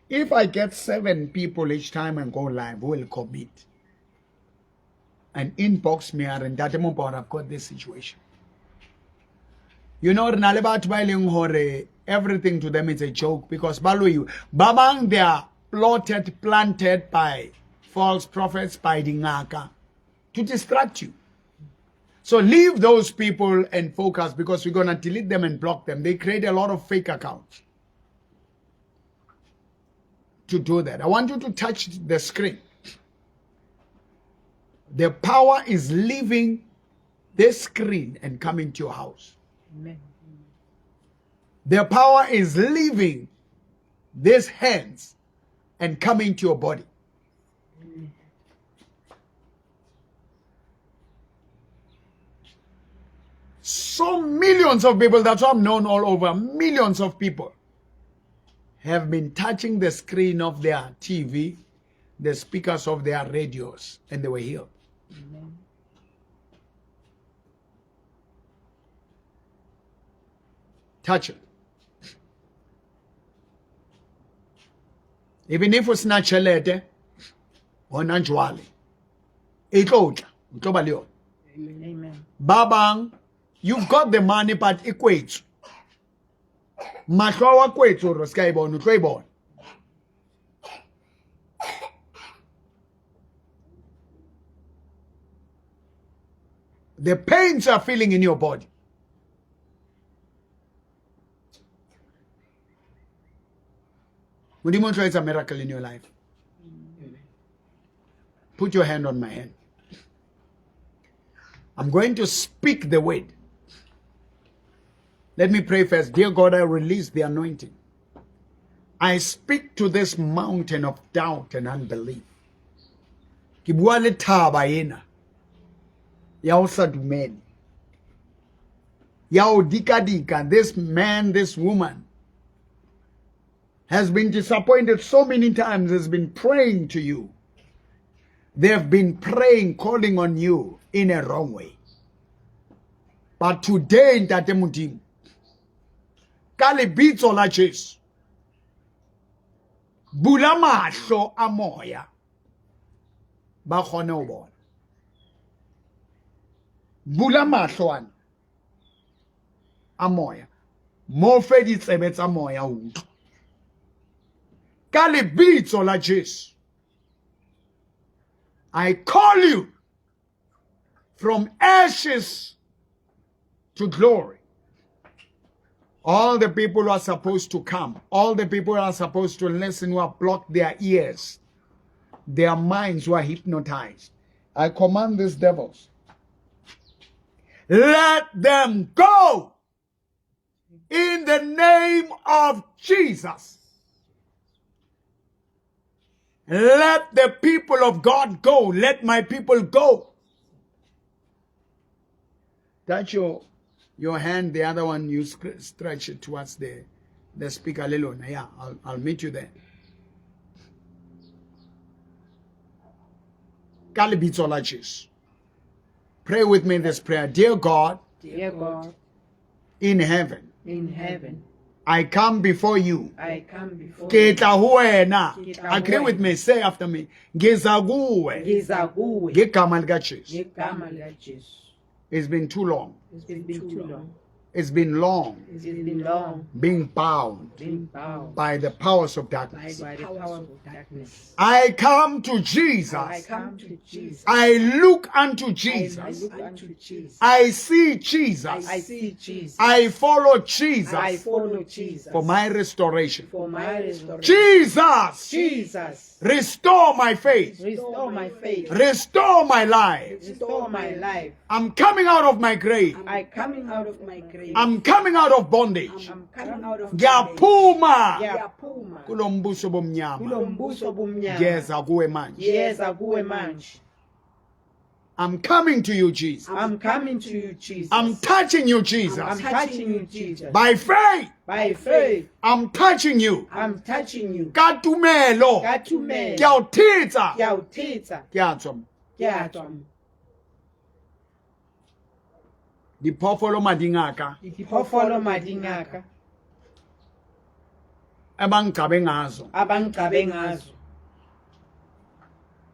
If I get 7 people each time and go live, who will commit and inbox me and Ntate Momporo, I've got this situation. You know, re na le batho ba e leng hore everything to them is a joke because ba loiwe. Ba bang, they are plotted, planted by false prophets, by dingaka, to distract you. So leave those people and focus, because we're going to delete them and block them. They create a lot of fake accounts to do that. I want you to touch the screen. The power is leaving this screen and coming to your house. Amen. The power is leaving these hands and coming to your body. So millions of people, that's why I'm known all over, millions of people have been touching the screen of their TV, the speakers of their radios, and they were healed. Amen. Touch it. Even if it's not tjhelete, hona jwale, e tlo tla, o tlo ba le yona. Amen. Ba bang, you've got the money, but e kwetswe. Mahlo a wa kwetswe hore o ska e bona, o tlo e bona. The pains are feeling in your body. Modimo o tlo etsa miracle in your life. Put your hand on my hand. I'm going to speak the word. Let me pray first. Dear God, I release the anointing. I speak to this mountain of doubt and unbelief. Ke bua le thaba ena ya ho sa dumele, ya ho dikadika. This man, this woman has been disappointed so many times, has been praying to you. They have been praying, calling on you in a wrong way. But today, Ntate Modimo, ka lebitso la Jesu, bula mahlo a moya, ba kgone ho bona. Bula mahlo ana a moya, mo fe ditsebe tsa moya ho utlwa. Ka lebitso la Jesu, I call you from ashes to glory. All the people who are supposed to come, all the people who are supposed to listen, who have blocked their ears, their minds were hypnotized. I command these devils, let them go in the name of Jesus. Let the people of God go. Let my people go. Touch your hand, the other one, you stretch it towards the speaker. Lelona. Yeah, I'll meet you there. Ka lebitso la Jesu. Pray with me this prayer. Dear God, Dear God in heaven, in heaven, I come before you. I come before Ke tla ho wena. Ke tla ho Agree with wena. me. Say after me. Ngiza kuwe. Ngiza kuwe Ngegama lika Jesu. ngegama likaJesu. It's been too long. It's been too long. It's been long It's been long being bound being bound by the powers of darkness. by the power of darkness. I come to Jesus. I come to Jesus. I look unto I Jesus. look unto Jesus. I see Jesus. I see Jesus. I follow Jesus I follow Jesus for my restoration. for my restoration. Jesus, Jesus, restore my faith. restore my faith. Restore my life. Restore my life. I'm coming out of my grave. I'm coming out of my grave. I'm coming out of bondage. I'm coming out of bondage. Ngiyaphuma Ngiyaphuma kulo mbuso bomnyama. kulo mbuso bomnyama. Ngiyeza kuwe manje. Ngiyeza kuwe manje. I'm coming to you, Jesus. I'm coming to you, Jesus. I'm touching you, Jesus. I'm touching you, Jesus. By faith, By faith, I'm touching you. I'm touching you. Ka tumelo. Ka tumelo. Ke a o thetsa. Ke a o thetsa. Ke a tswa. Ke a tswa. Diphoofolo mading a ka Diphoofolo mading a ka abangigcabe ngazo, abangigcabe ngazo,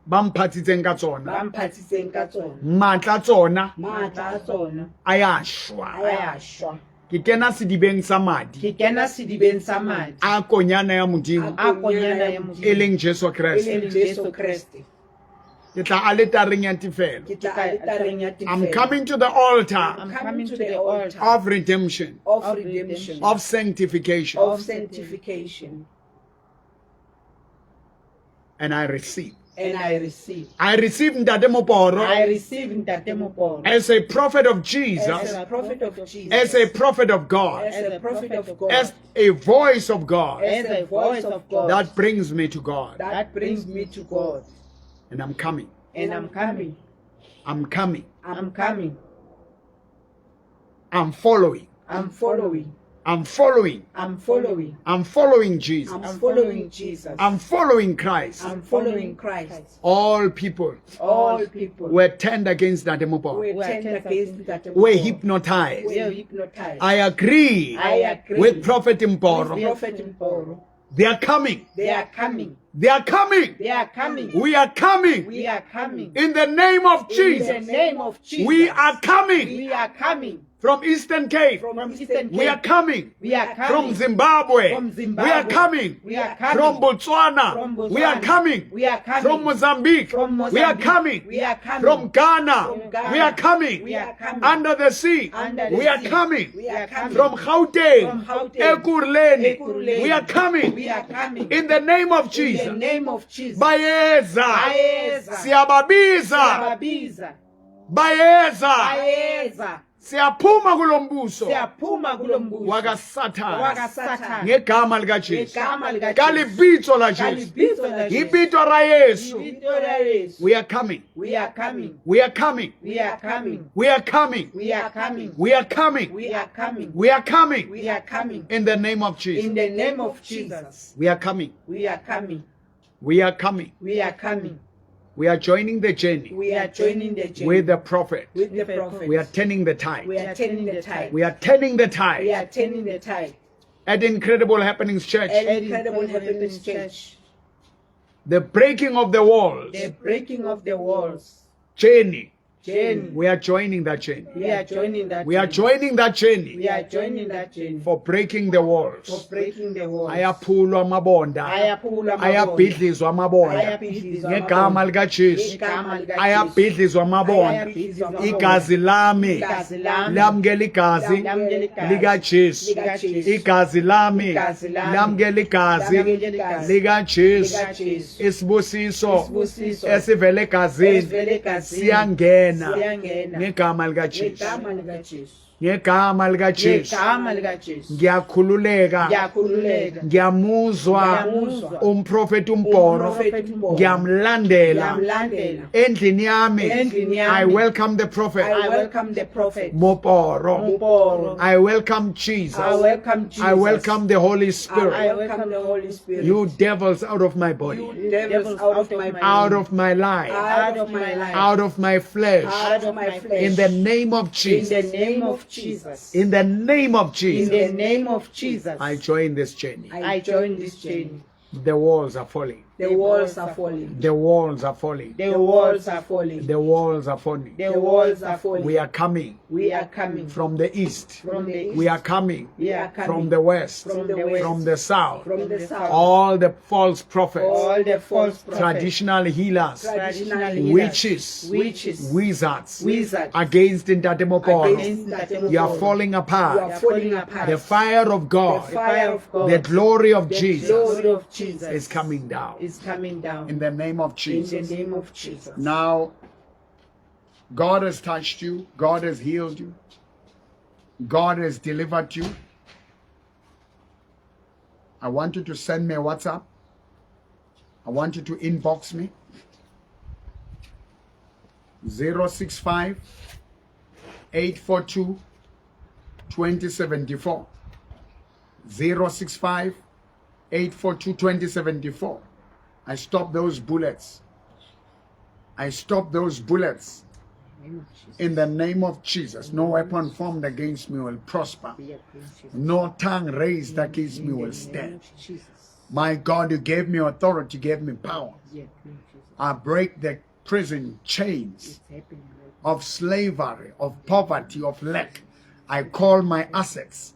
bamphathitseng ka tsona, bamphathitseng ka tsona, matla a tsona matla a tsona a ya shwa. a ya shwa. Ke kena sedibeng sa madi Ke kena sedibeng sa madi a konyana ya Modimo a konyana ya Modimo e leng Jesu e Kreste. leng Jesu Kreste. Ke tla aletareng ya tefelo. Ke tla aletareng ya I'm tefelo. coming to the altar I'm coming to the altar of redemption, of redemption, of sanctification, of sanctification, and I receive. and I receive. I receive Ntate Moporo I receive Ntate Moporo as a prophet of as Jesus, a prophet of Jesus, as a prophet of God, as a prophet of God, as a voice of God as a voice of God that brings me to God. that brings me to God. And I'm coming. And I'm coming. I'm coming. I'm coming. I'm following. I'm following. I'm following. I'm following. I'm following Jesus. I'm following Jesus, I'm following Christ. I'm following Christ. All people All people were turned against Ntate Moporo, Were turned against Ntate were Moporo, hypnotized. were hypnotized. I agree I agree with Prophet Mporo. with Prophet Mporo. They are coming. They are coming. They are coming. They are coming. We are coming. We are coming. In the name of In the Jesus. name of Jesus. We are coming We are coming. from Eastern Cape. From Eastern We are Cape. coming We are coming. from Zimbabwe. From Zimbabwe. We are coming We are coming. from Botswana. From Botswana. We are coming We are coming. from Mozambique. From We are Mozambique. coming We are coming. from Ghana. From Ghana. We are coming We are coming. under the sea. Under the We are sea. coming We are coming. from Gauteng. From Gauteng. Ekurhuleni. Ekurhuleni. We are coming We are coming. in the name of In the Jesus. name of Jesus. Bayeza. Bayeza. Siyababiza. Siyababiza. Bayeza. Bayeza. Siyaphuma kulombuso Siyaphuma kulo mbuso wakaSathane wakaSathane. ngegama likaJesu. Ngegama likaJesu. Ka lebitso la Jesu. Ka lebitso la Jesu. Ibito ra Yesu. Lebitso la Yesu. We are coming. We are coming. We are coming. We are coming. We are coming. We are coming. We are coming. We are coming. We are coming. We are coming. In the name of Jesus. In the name of Jesus. We are coming. We are coming. We are coming. We are coming. We are joining the journey We are joining the journey with the prophet. with the prophet. We are turning the tide. We are turning the tide. We are turning the We tide are turning the tide. at Incredible Happenings Church. At Incredible Happenings Church. The breaking of the walls The breaking of the walls. journey. Journey. We are joining that journey. We are joining that. We are journey. joining that journey We are joining that journey for breaking the for walls. breaking the walls. Ayaphulwa amabonda. Ayaphulwa amabonda. Ayabhidlizwa amabonda. Ayabhidlizwa Ngegama amabonda. likaJesu. Ngegama likaJesu. Ayabhidlizwa amabonda. Ayabhidlizwa amabonda. Igazi lami Igazi lami. lamukela igazi Lamukela igazi likaJesu. likaJesu. Igazi lami Igazi lami. lamukela igazi Lamukela igazi likaJesu. likaJesu. Isibusiso Isibusiso esivela egazini esivela egazini siyangena siyangena ngegama likaJesu. ngegama likaJesu. Ngegama likaJesu. Ngegama likaJesu. Ngiyakhululeka. Ngiyakhululeka. Ngiyamuzwa Ngiyamuzwa. umprofeti uMboro. Umprofeti uMboro. Ngiyamlandela Ngiyamlandela. endlini yami. Endlini yami. I welcome the prophet I welcome the prophet. Moporo. Moporo. I welcome Jesus. I welcome Jesus. I welcome the Holy Spirit. I welcome the Holy Spirit. You devils out of my body, You devils out of my out of my life, out of my life, out of my flesh. out of my flesh. In the name of In Jesus. the name of Jesus. In the name of In Jesus. the name of Jesus. I join this journey. I join this journey. The walls are falling. The walls are falling. The walls are falling. The walls are falling. The walls are falling. The walls are falling. We are coming We are coming from the east. from the east. We are coming We are coming from the west, from the west, from the south. From the south. All the false prophets, all the false prophets, traditional healers, traditional healers, witches, witches, wizards, wizards, against Ntate Moporo. against Ntate You are Moporo. falling You apart. are falling apart. The fire of The God, fire of God, the glory of the Jesus glory of Jesus is coming down. is coming down. In the name of In Jesus. the name of Jesus. Now, God has touched you. God has healed you. God has delivered you. I want you to send me a WhatsApp. I want you to inbox me. 065 842 2074. 065 842 2074. I stop those bullets. I stop those bullets. In the name of Jesus, no weapon formed against me will prosper. No tongue raised against me will stand. My God, you gave me authority, you gave me power. I break the prison chains of slavery, of poverty, of lack. I call my assets,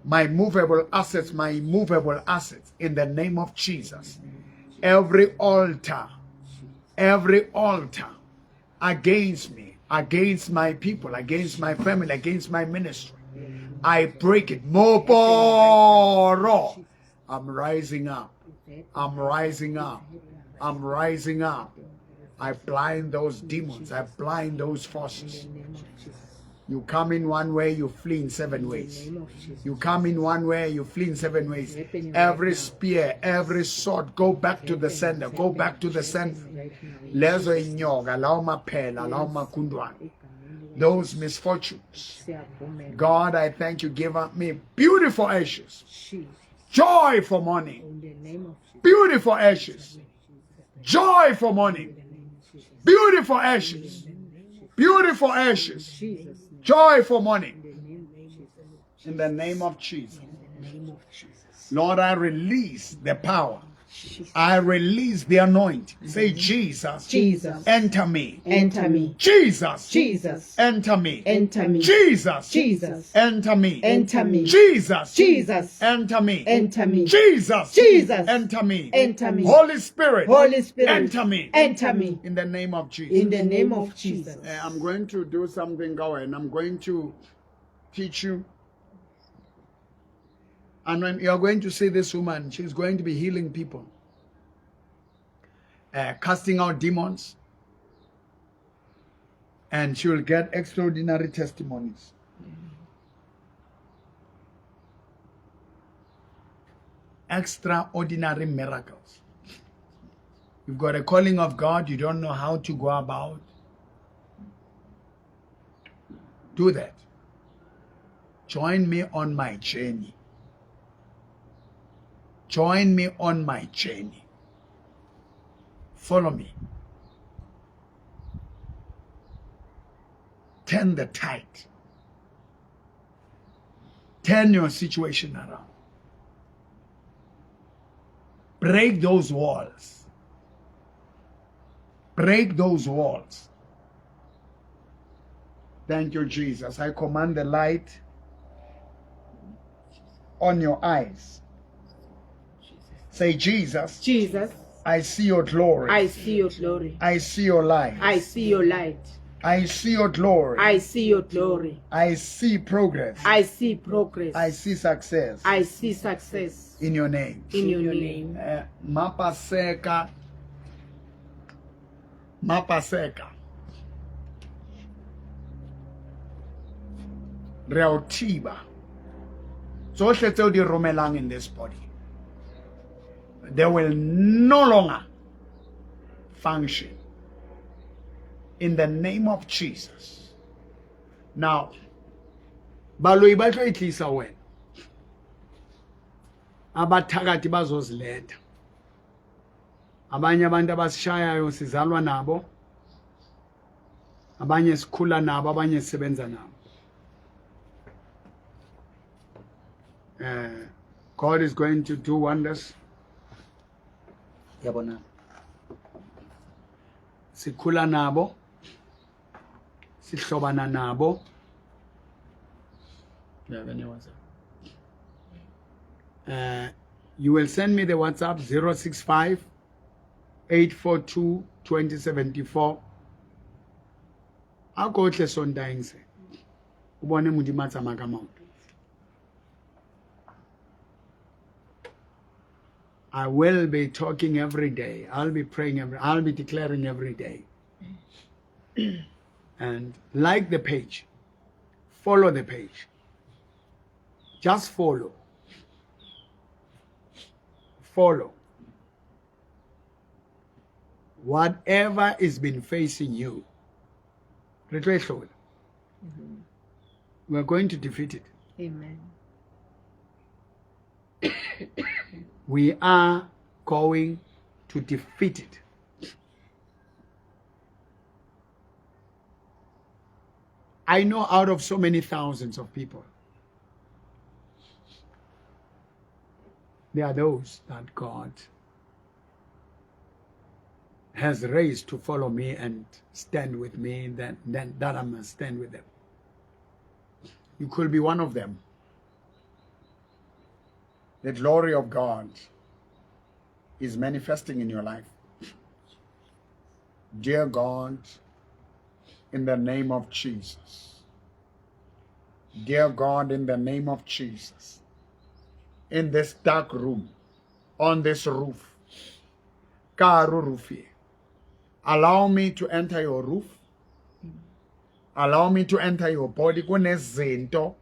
my movable assets, my immovable assets, in the name of Jesus. Every altar, every altar against me, against my people, against my family, against my ministry, I break it. Moporo. I'm rising up. I'm rising up. I'm rising up. I blind those demons. I blind those forces. You come in one way, you flee in seven ways. You come in one way, you flee in seven ways. Every spear, every sword, go back to the sender. Go back to the sender. Lezo inyoka, lawo maphela, lawo makundwane. Those misfortunes. God, I thank you. Give up me beautiful ashes. Joy for mourning. Beautiful ashes. Joy for mourning. Beautiful ashes. Beautiful ashes. Joy for mourning. In the name of Jesus. Lord, I release the power. I release the anointing. Say, Jesus, Jesus, enter me. enter me. Jesus, Jesus, enter me. enter me. Jesus, Jesus, enter me. enter me. Jesus, Jesus, enter me. enter me. Jesus, Jesus, enter me. enter me. Holy Spirit, Holy Spirit, enter me. Enter me. In the name of Jesus. In the name of Jesus. I'm going to do something, Gawa, and I'm going to teach you. And when you're going to see this woman, she's going to be healing people, casting out demons, and she will get extraordinary testimonies. Extraordinary miracles. You've got a calling of God, you don't know how to go about. Do that. Join me on my journey. Join me on my journey. Follow me. Turn the tide. Turn your situation around. Break those walls. Break those walls. Thank you, Jesus. I command the light on your eyes. Say, Jesus. Jesus. I see your glory. I see your glory. I see your light. I see your light. I see your glory. I see your glory. I see progress. I see progress. I see success. I see success. In your name. In your name. Mapaseka. Mapaseka. Re a o thiba. Tsohle tseo di romelang in this body, they will no longer function. In the name of Jesus. Now, baloi ba tlo e tlisa wena. Abathakathi bazoziletha. Abanye abantu abasishayayo sizalwa nabo. Abanye sikhula nabo, abanye sisebenza nabo. God is going to do wonders. Yabona. Sikhula nabo. Sihlobana nabo. You have any WhatsApp? You will send me the WhatsApp 065 842 2074. A ko tle Sontaeng se. O bone Modimo a tsamaya ka maoto. I will be talking every day. I'll be praying every, I'll be declaring every day. And like the page. Follow the page. Just follow. Follow. Whatever is been facing you, re tlo e hlola. We are going to defeat it. Amen. We are going to defeat it. I know out of so many thousands of people, there are those that God has raised to follow me and stand with me, that I must stand with them. You could be one of them. The glory of God is manifesting in your life. Dear God, in the name of Jesus. Dear God, in the name of Jesus. In this dark room, on this roof, Karu Rufi, allow me to enter your roof. Allow me to enter your body. Kunezinto,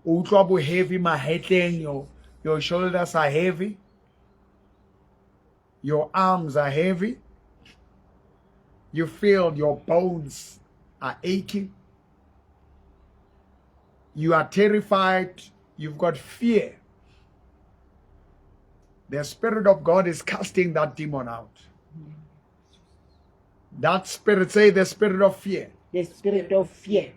utlwa bo heavy mahetleng, your shoulders are heavy. Your arms are heavy. You feel your bones are aching. You are terrified. You've got fear. The Spirit of God is casting that demon out. That spirit, say the spirit of fear. The spirit of fear.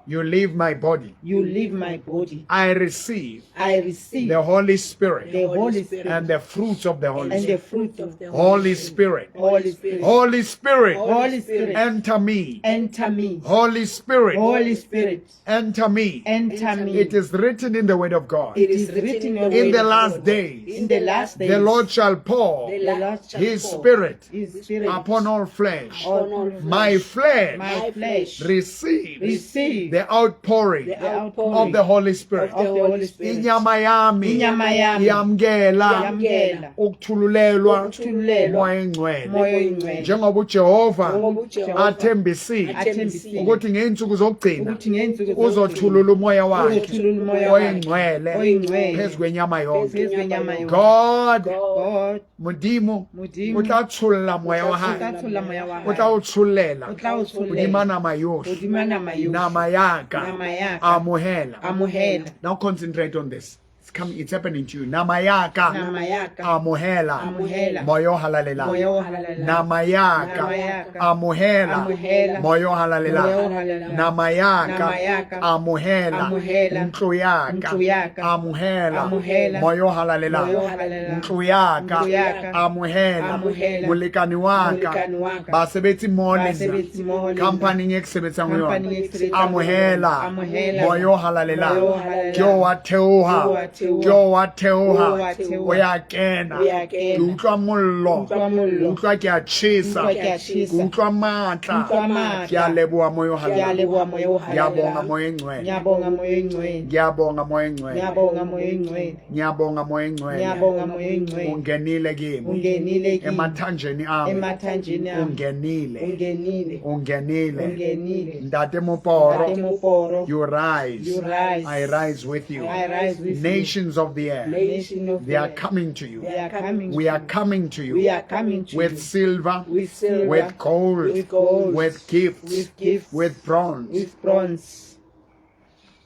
You leave my body. You leave my body. I receive. I receive the Holy Spirit. The Holy Spirit. And the fruits of the Holy And Spirit. the fruit of the Holy Spirit. Holy Spirit. Holy Spirit. Holy Spirit. Enter me. Enter me. Holy Spirit. Holy Spirit. Enter me. Enter me. It is written in the word of God. It is written in the In word the of last God. days. In the last days. The Lord shall pour The Lord shall his pour spirit His spirit upon all flesh. upon all flesh. My flesh, My flesh receives receive the outpouring, the outpouring of the Holy Spirit. of the Holy Spirit. Inyama yami Inyama yami iyamkela iyamkela ukuthululelwa ukuthululelwa umoya oyingcwele umoya oyingcwele njengoba uJehova Njengoba uJehova athembisile athembisile ukuthi ngey'nsuku zokugcina ukuthi ngey'nsuku zokugcina uzothulula umoya wakhe uzothulula umoya wakhe oyingcwele oyingcwele phezu kwenyama yonke. phezu kwenyama yonke. God God Modimo Modimo o tla tsholla moya wa o tla hae tsholla moya wa o tla hae o tshollela o tla o tshollela hodima nama yohle hodima nama yohle nama ya ka Nama ya ka. amohela amohela. Now concentrate on this. It's coming, it's happening to you. Nama ya ka. Nama ya ka. Amohela. Amohela. Moya o halalelang. Moya o halalelang. Nama ya ka. Nama ya ka. Amohela. Amohela. Moya o halalelang. Moya o halalelang. Nama ya ka. Nama ya ka. Amohela. Amohela. Ntlo ya ka. Ntlo ya ka. Amohela. Amohela. Moya o halalelang. Moya o halalelang. Ntlo ya ka. Ntlo ya ka. Amohela. Amohela. Molekane wa ka. Molekane wa ka. Basebetsi mmoho le nna. Basebetsi mmoho le nna. Company e ke sebetsang ho yona. Company e ke sebetsang ho yona. Amohela. Amohela. Moya o halalelang. Moya o halalelang. Ke o wa theoha. Ke o wa theoha. Ke o wa theoha. Ke o wa theoha. O ya kena. O ya kena. Ke utlwa mollo. Utlwa mollo. Utlwa ke a tjhesa. Utlwa ke a tjhesa. Ke utlwa matla. Utlwa matla. Ke a leboha moya o Ke a halalelang. leboha moya o halalelang. Ngiyabonga moya engcwele. Ngiyabonga moya oyingcwele. Ngiyabonga moya engcwele. Ngiyabonga moya oyingcwele. Ngiyabonga moya engcwele. Ngiyabonga moya oyingcwele. Ungenile kimi. Ungenile kimi. Emathanjeni ami. Emathanjeni ami. Ungenile. Ungenile. Ungenile. Ungenile. Ntate Moporo. Ntate Moporo. You rise. You rise. I rise with you. I rise with you. Nations of the air. Nation of They are the earth. coming to you. They are coming. We to are you. coming to you. We are coming to With you. silver, With silver. with gold, With gold. with gifts, With gifts. with bronze, With bronze.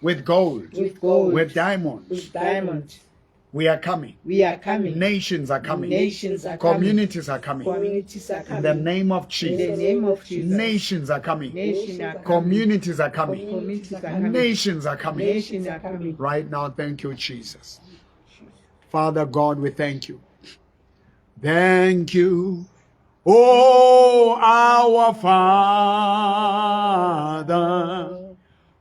with gold, With gold. with diamonds. With diamonds. We are coming. We are coming. Nations are coming. Nations are coming. Communities are coming. Communities are In coming. the name of In the Jesus. name of Jesus. Nations are coming. Nations are coming. Communities are coming. Communities are coming. Nations are coming. Nations are coming. Right now, thank you, Jesus. Father God, we thank you. Thank you, oh our Father,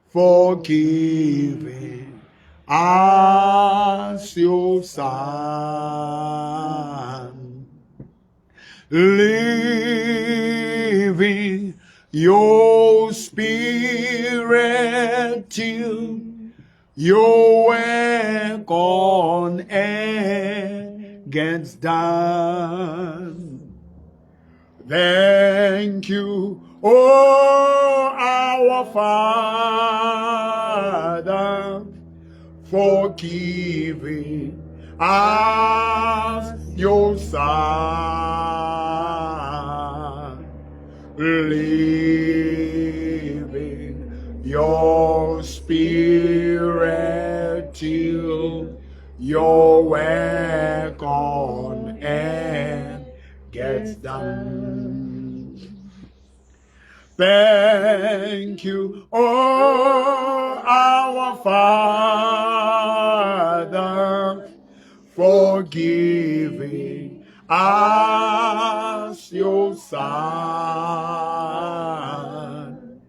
for giving us your Son. Leaving your Spirit till your work on earth gets done. Thank you, oh our Father, for giving us your Son. Leaving your Spirit till your work on earth gets done. Thank you, oh our Father, for giving us your Son.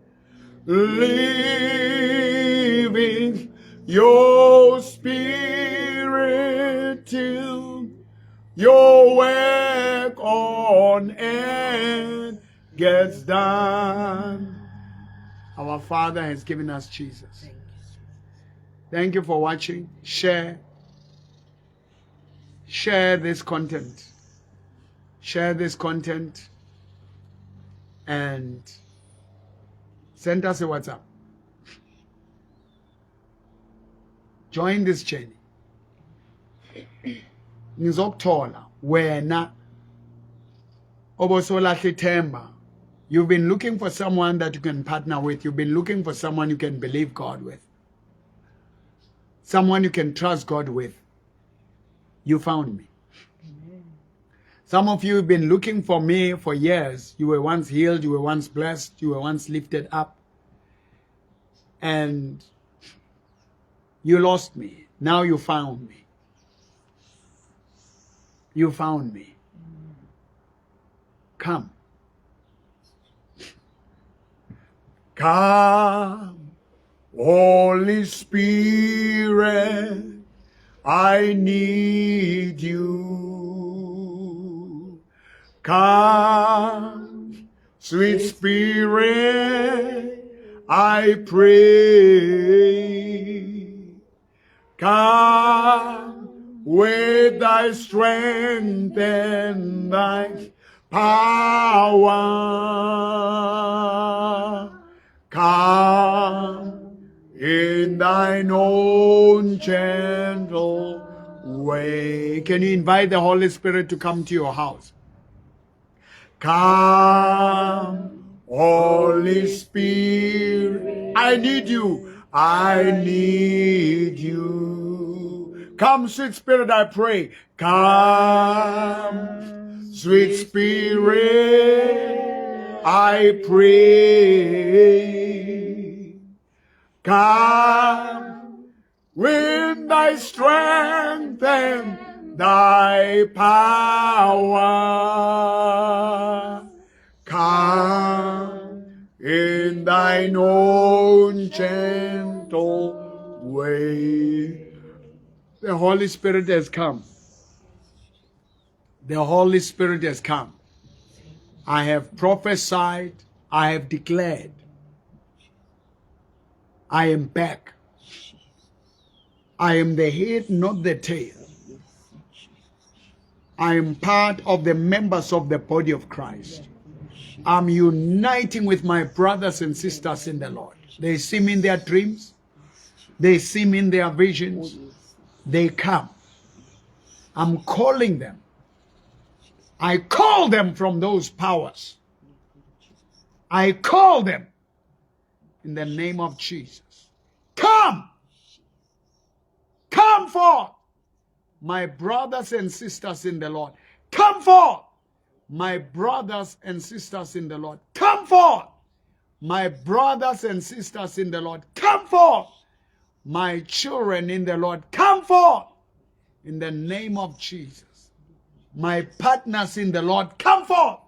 Leaving your Spirit till your work on earth gets done. Our Father has given us Jesus. Thank you for watching. Share. Share this content. Share this content and send us a WhatsApp. Join this journey. Ngizokuthola wena obosolahla ithemba. You've been looking for someone that you can partner with. You've been looking for someone you can believe God with. Someone you can trust God with. You found me. Some of you have been looking for me for years. You were once healed, you were once blessed, you were once lifted up. And you lost me. Now you found me. You found me. Come. Come, Holy Spirit, I need you. Come, sweet Spirit, I pray. Come with thy strength and thy power. Come in thine own gentle way. Can you invite the Holy Spirit to come to your house? Come, Holy Spirit. I need you. I need you. Come, sweet spirit, I pray. Come, sweet spirit, I pray. Come with thy strength and thy power. Come in thine own gentle way. The Holy Spirit has come. The Holy Spirit has come. I have prophesied, I have declared. I am back. I am the head, not the tail. I am part of the members of the body of Christ. I'm uniting with my brothers and sisters in the Lord. They see me in their dreams. They see me in their visions. They come. I'm calling them. I call them from those powers. I call them in the name of Jesus. Come. Come forth, my brothers and sisters in the Lord. Come forth, my brothers and sisters in the Lord. Come forth, my brothers and sisters in the Lord. Come forth, my children in the Lord. Come forth in the name of Jesus. My partners in the Lord, come forth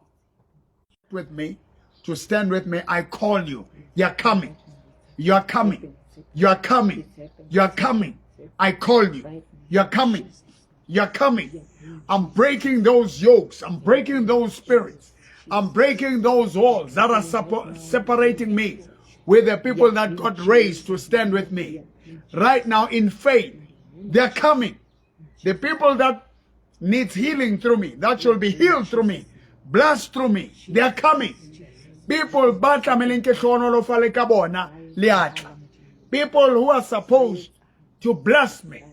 with me to stand with me. I call you. You're coming. You're coming. You're coming. You're coming. I call you. You're coming. You're coming. I'm breaking those yokes. I'm breaking those spirits. I'm breaking those walls that are separating me with the people that got raised to stand with me. Right now in faith, they're coming. The people that needs healing through me, that shall be healed through me, blessed through me, they are coming. People ba tlameleng ke hlohonolofale ka bona le atla. People who are supposed to bless me,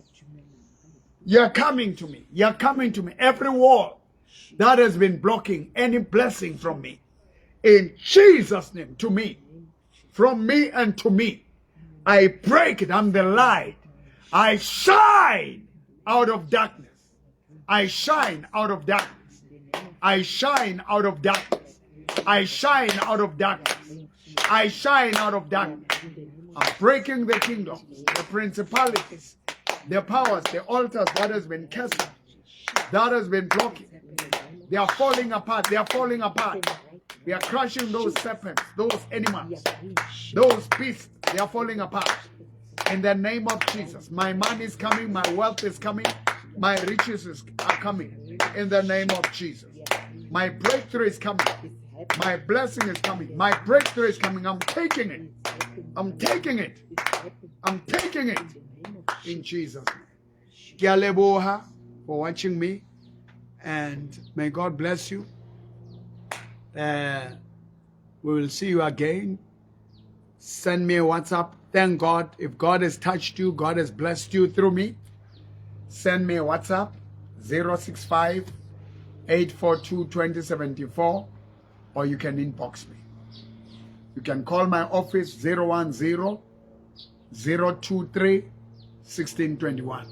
you're coming to me. You're coming to me. Every wall that has been blocking any blessing from me, in Jesus' name, to me, from me and to me, I break it. I'm the light. I shine out of darkness. I shine out of darkness. I shine out of darkness. I shine out of darkness. I shine out of darkness. I'm breaking the kingdoms, the principalities, the powers, the altars that has been cast, that has been blocking. They are falling apart. They are falling apart. We are crushing those serpents, those animals, those beasts. They are falling apart. In the name of Jesus, my money is coming, my wealth is coming, my riches are coming. In the name of Jesus, my breakthrough is coming. My blessing is coming. My breakthrough is coming. I'm taking it. I'm taking it. I'm taking it. In Jesus' name. Ke a leboha for watching me, and may God bless you. We will see you again. Send me a WhatsApp. Thank God. If God has touched you, God has blessed you through me. Send me a WhatsApp 065 842 2074, or you can inbox me. You can call my office 010 023 1621.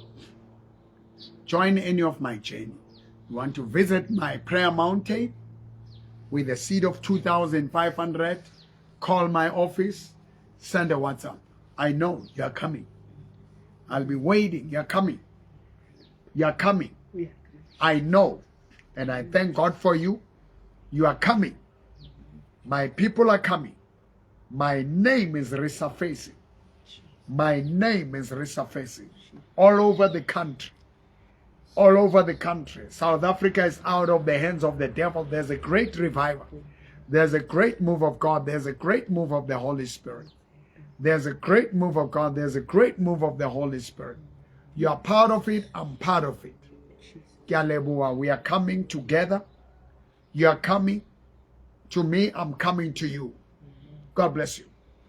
Join any of my journey. You want to visit my prayer mountain with a seed of 2,500, call my office, send a WhatsApp. I know you're coming. I'll be waiting. You're coming. You're coming. I know. And I thank God for you. You are coming. My people are coming. My name is resurfacing. My name is resurfacing all over the country. All over the country. South Africa is out of the hands of the devil. There's a great revival. There's a great move of God. There's a great move of the Holy Spirit. There's a great move of God. There's a great move of the Holy Spirit. You are part of it. I'm part of it. Ke a leboha. We are coming together. You are coming to me. I'm coming to you. God bless you.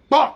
Bye.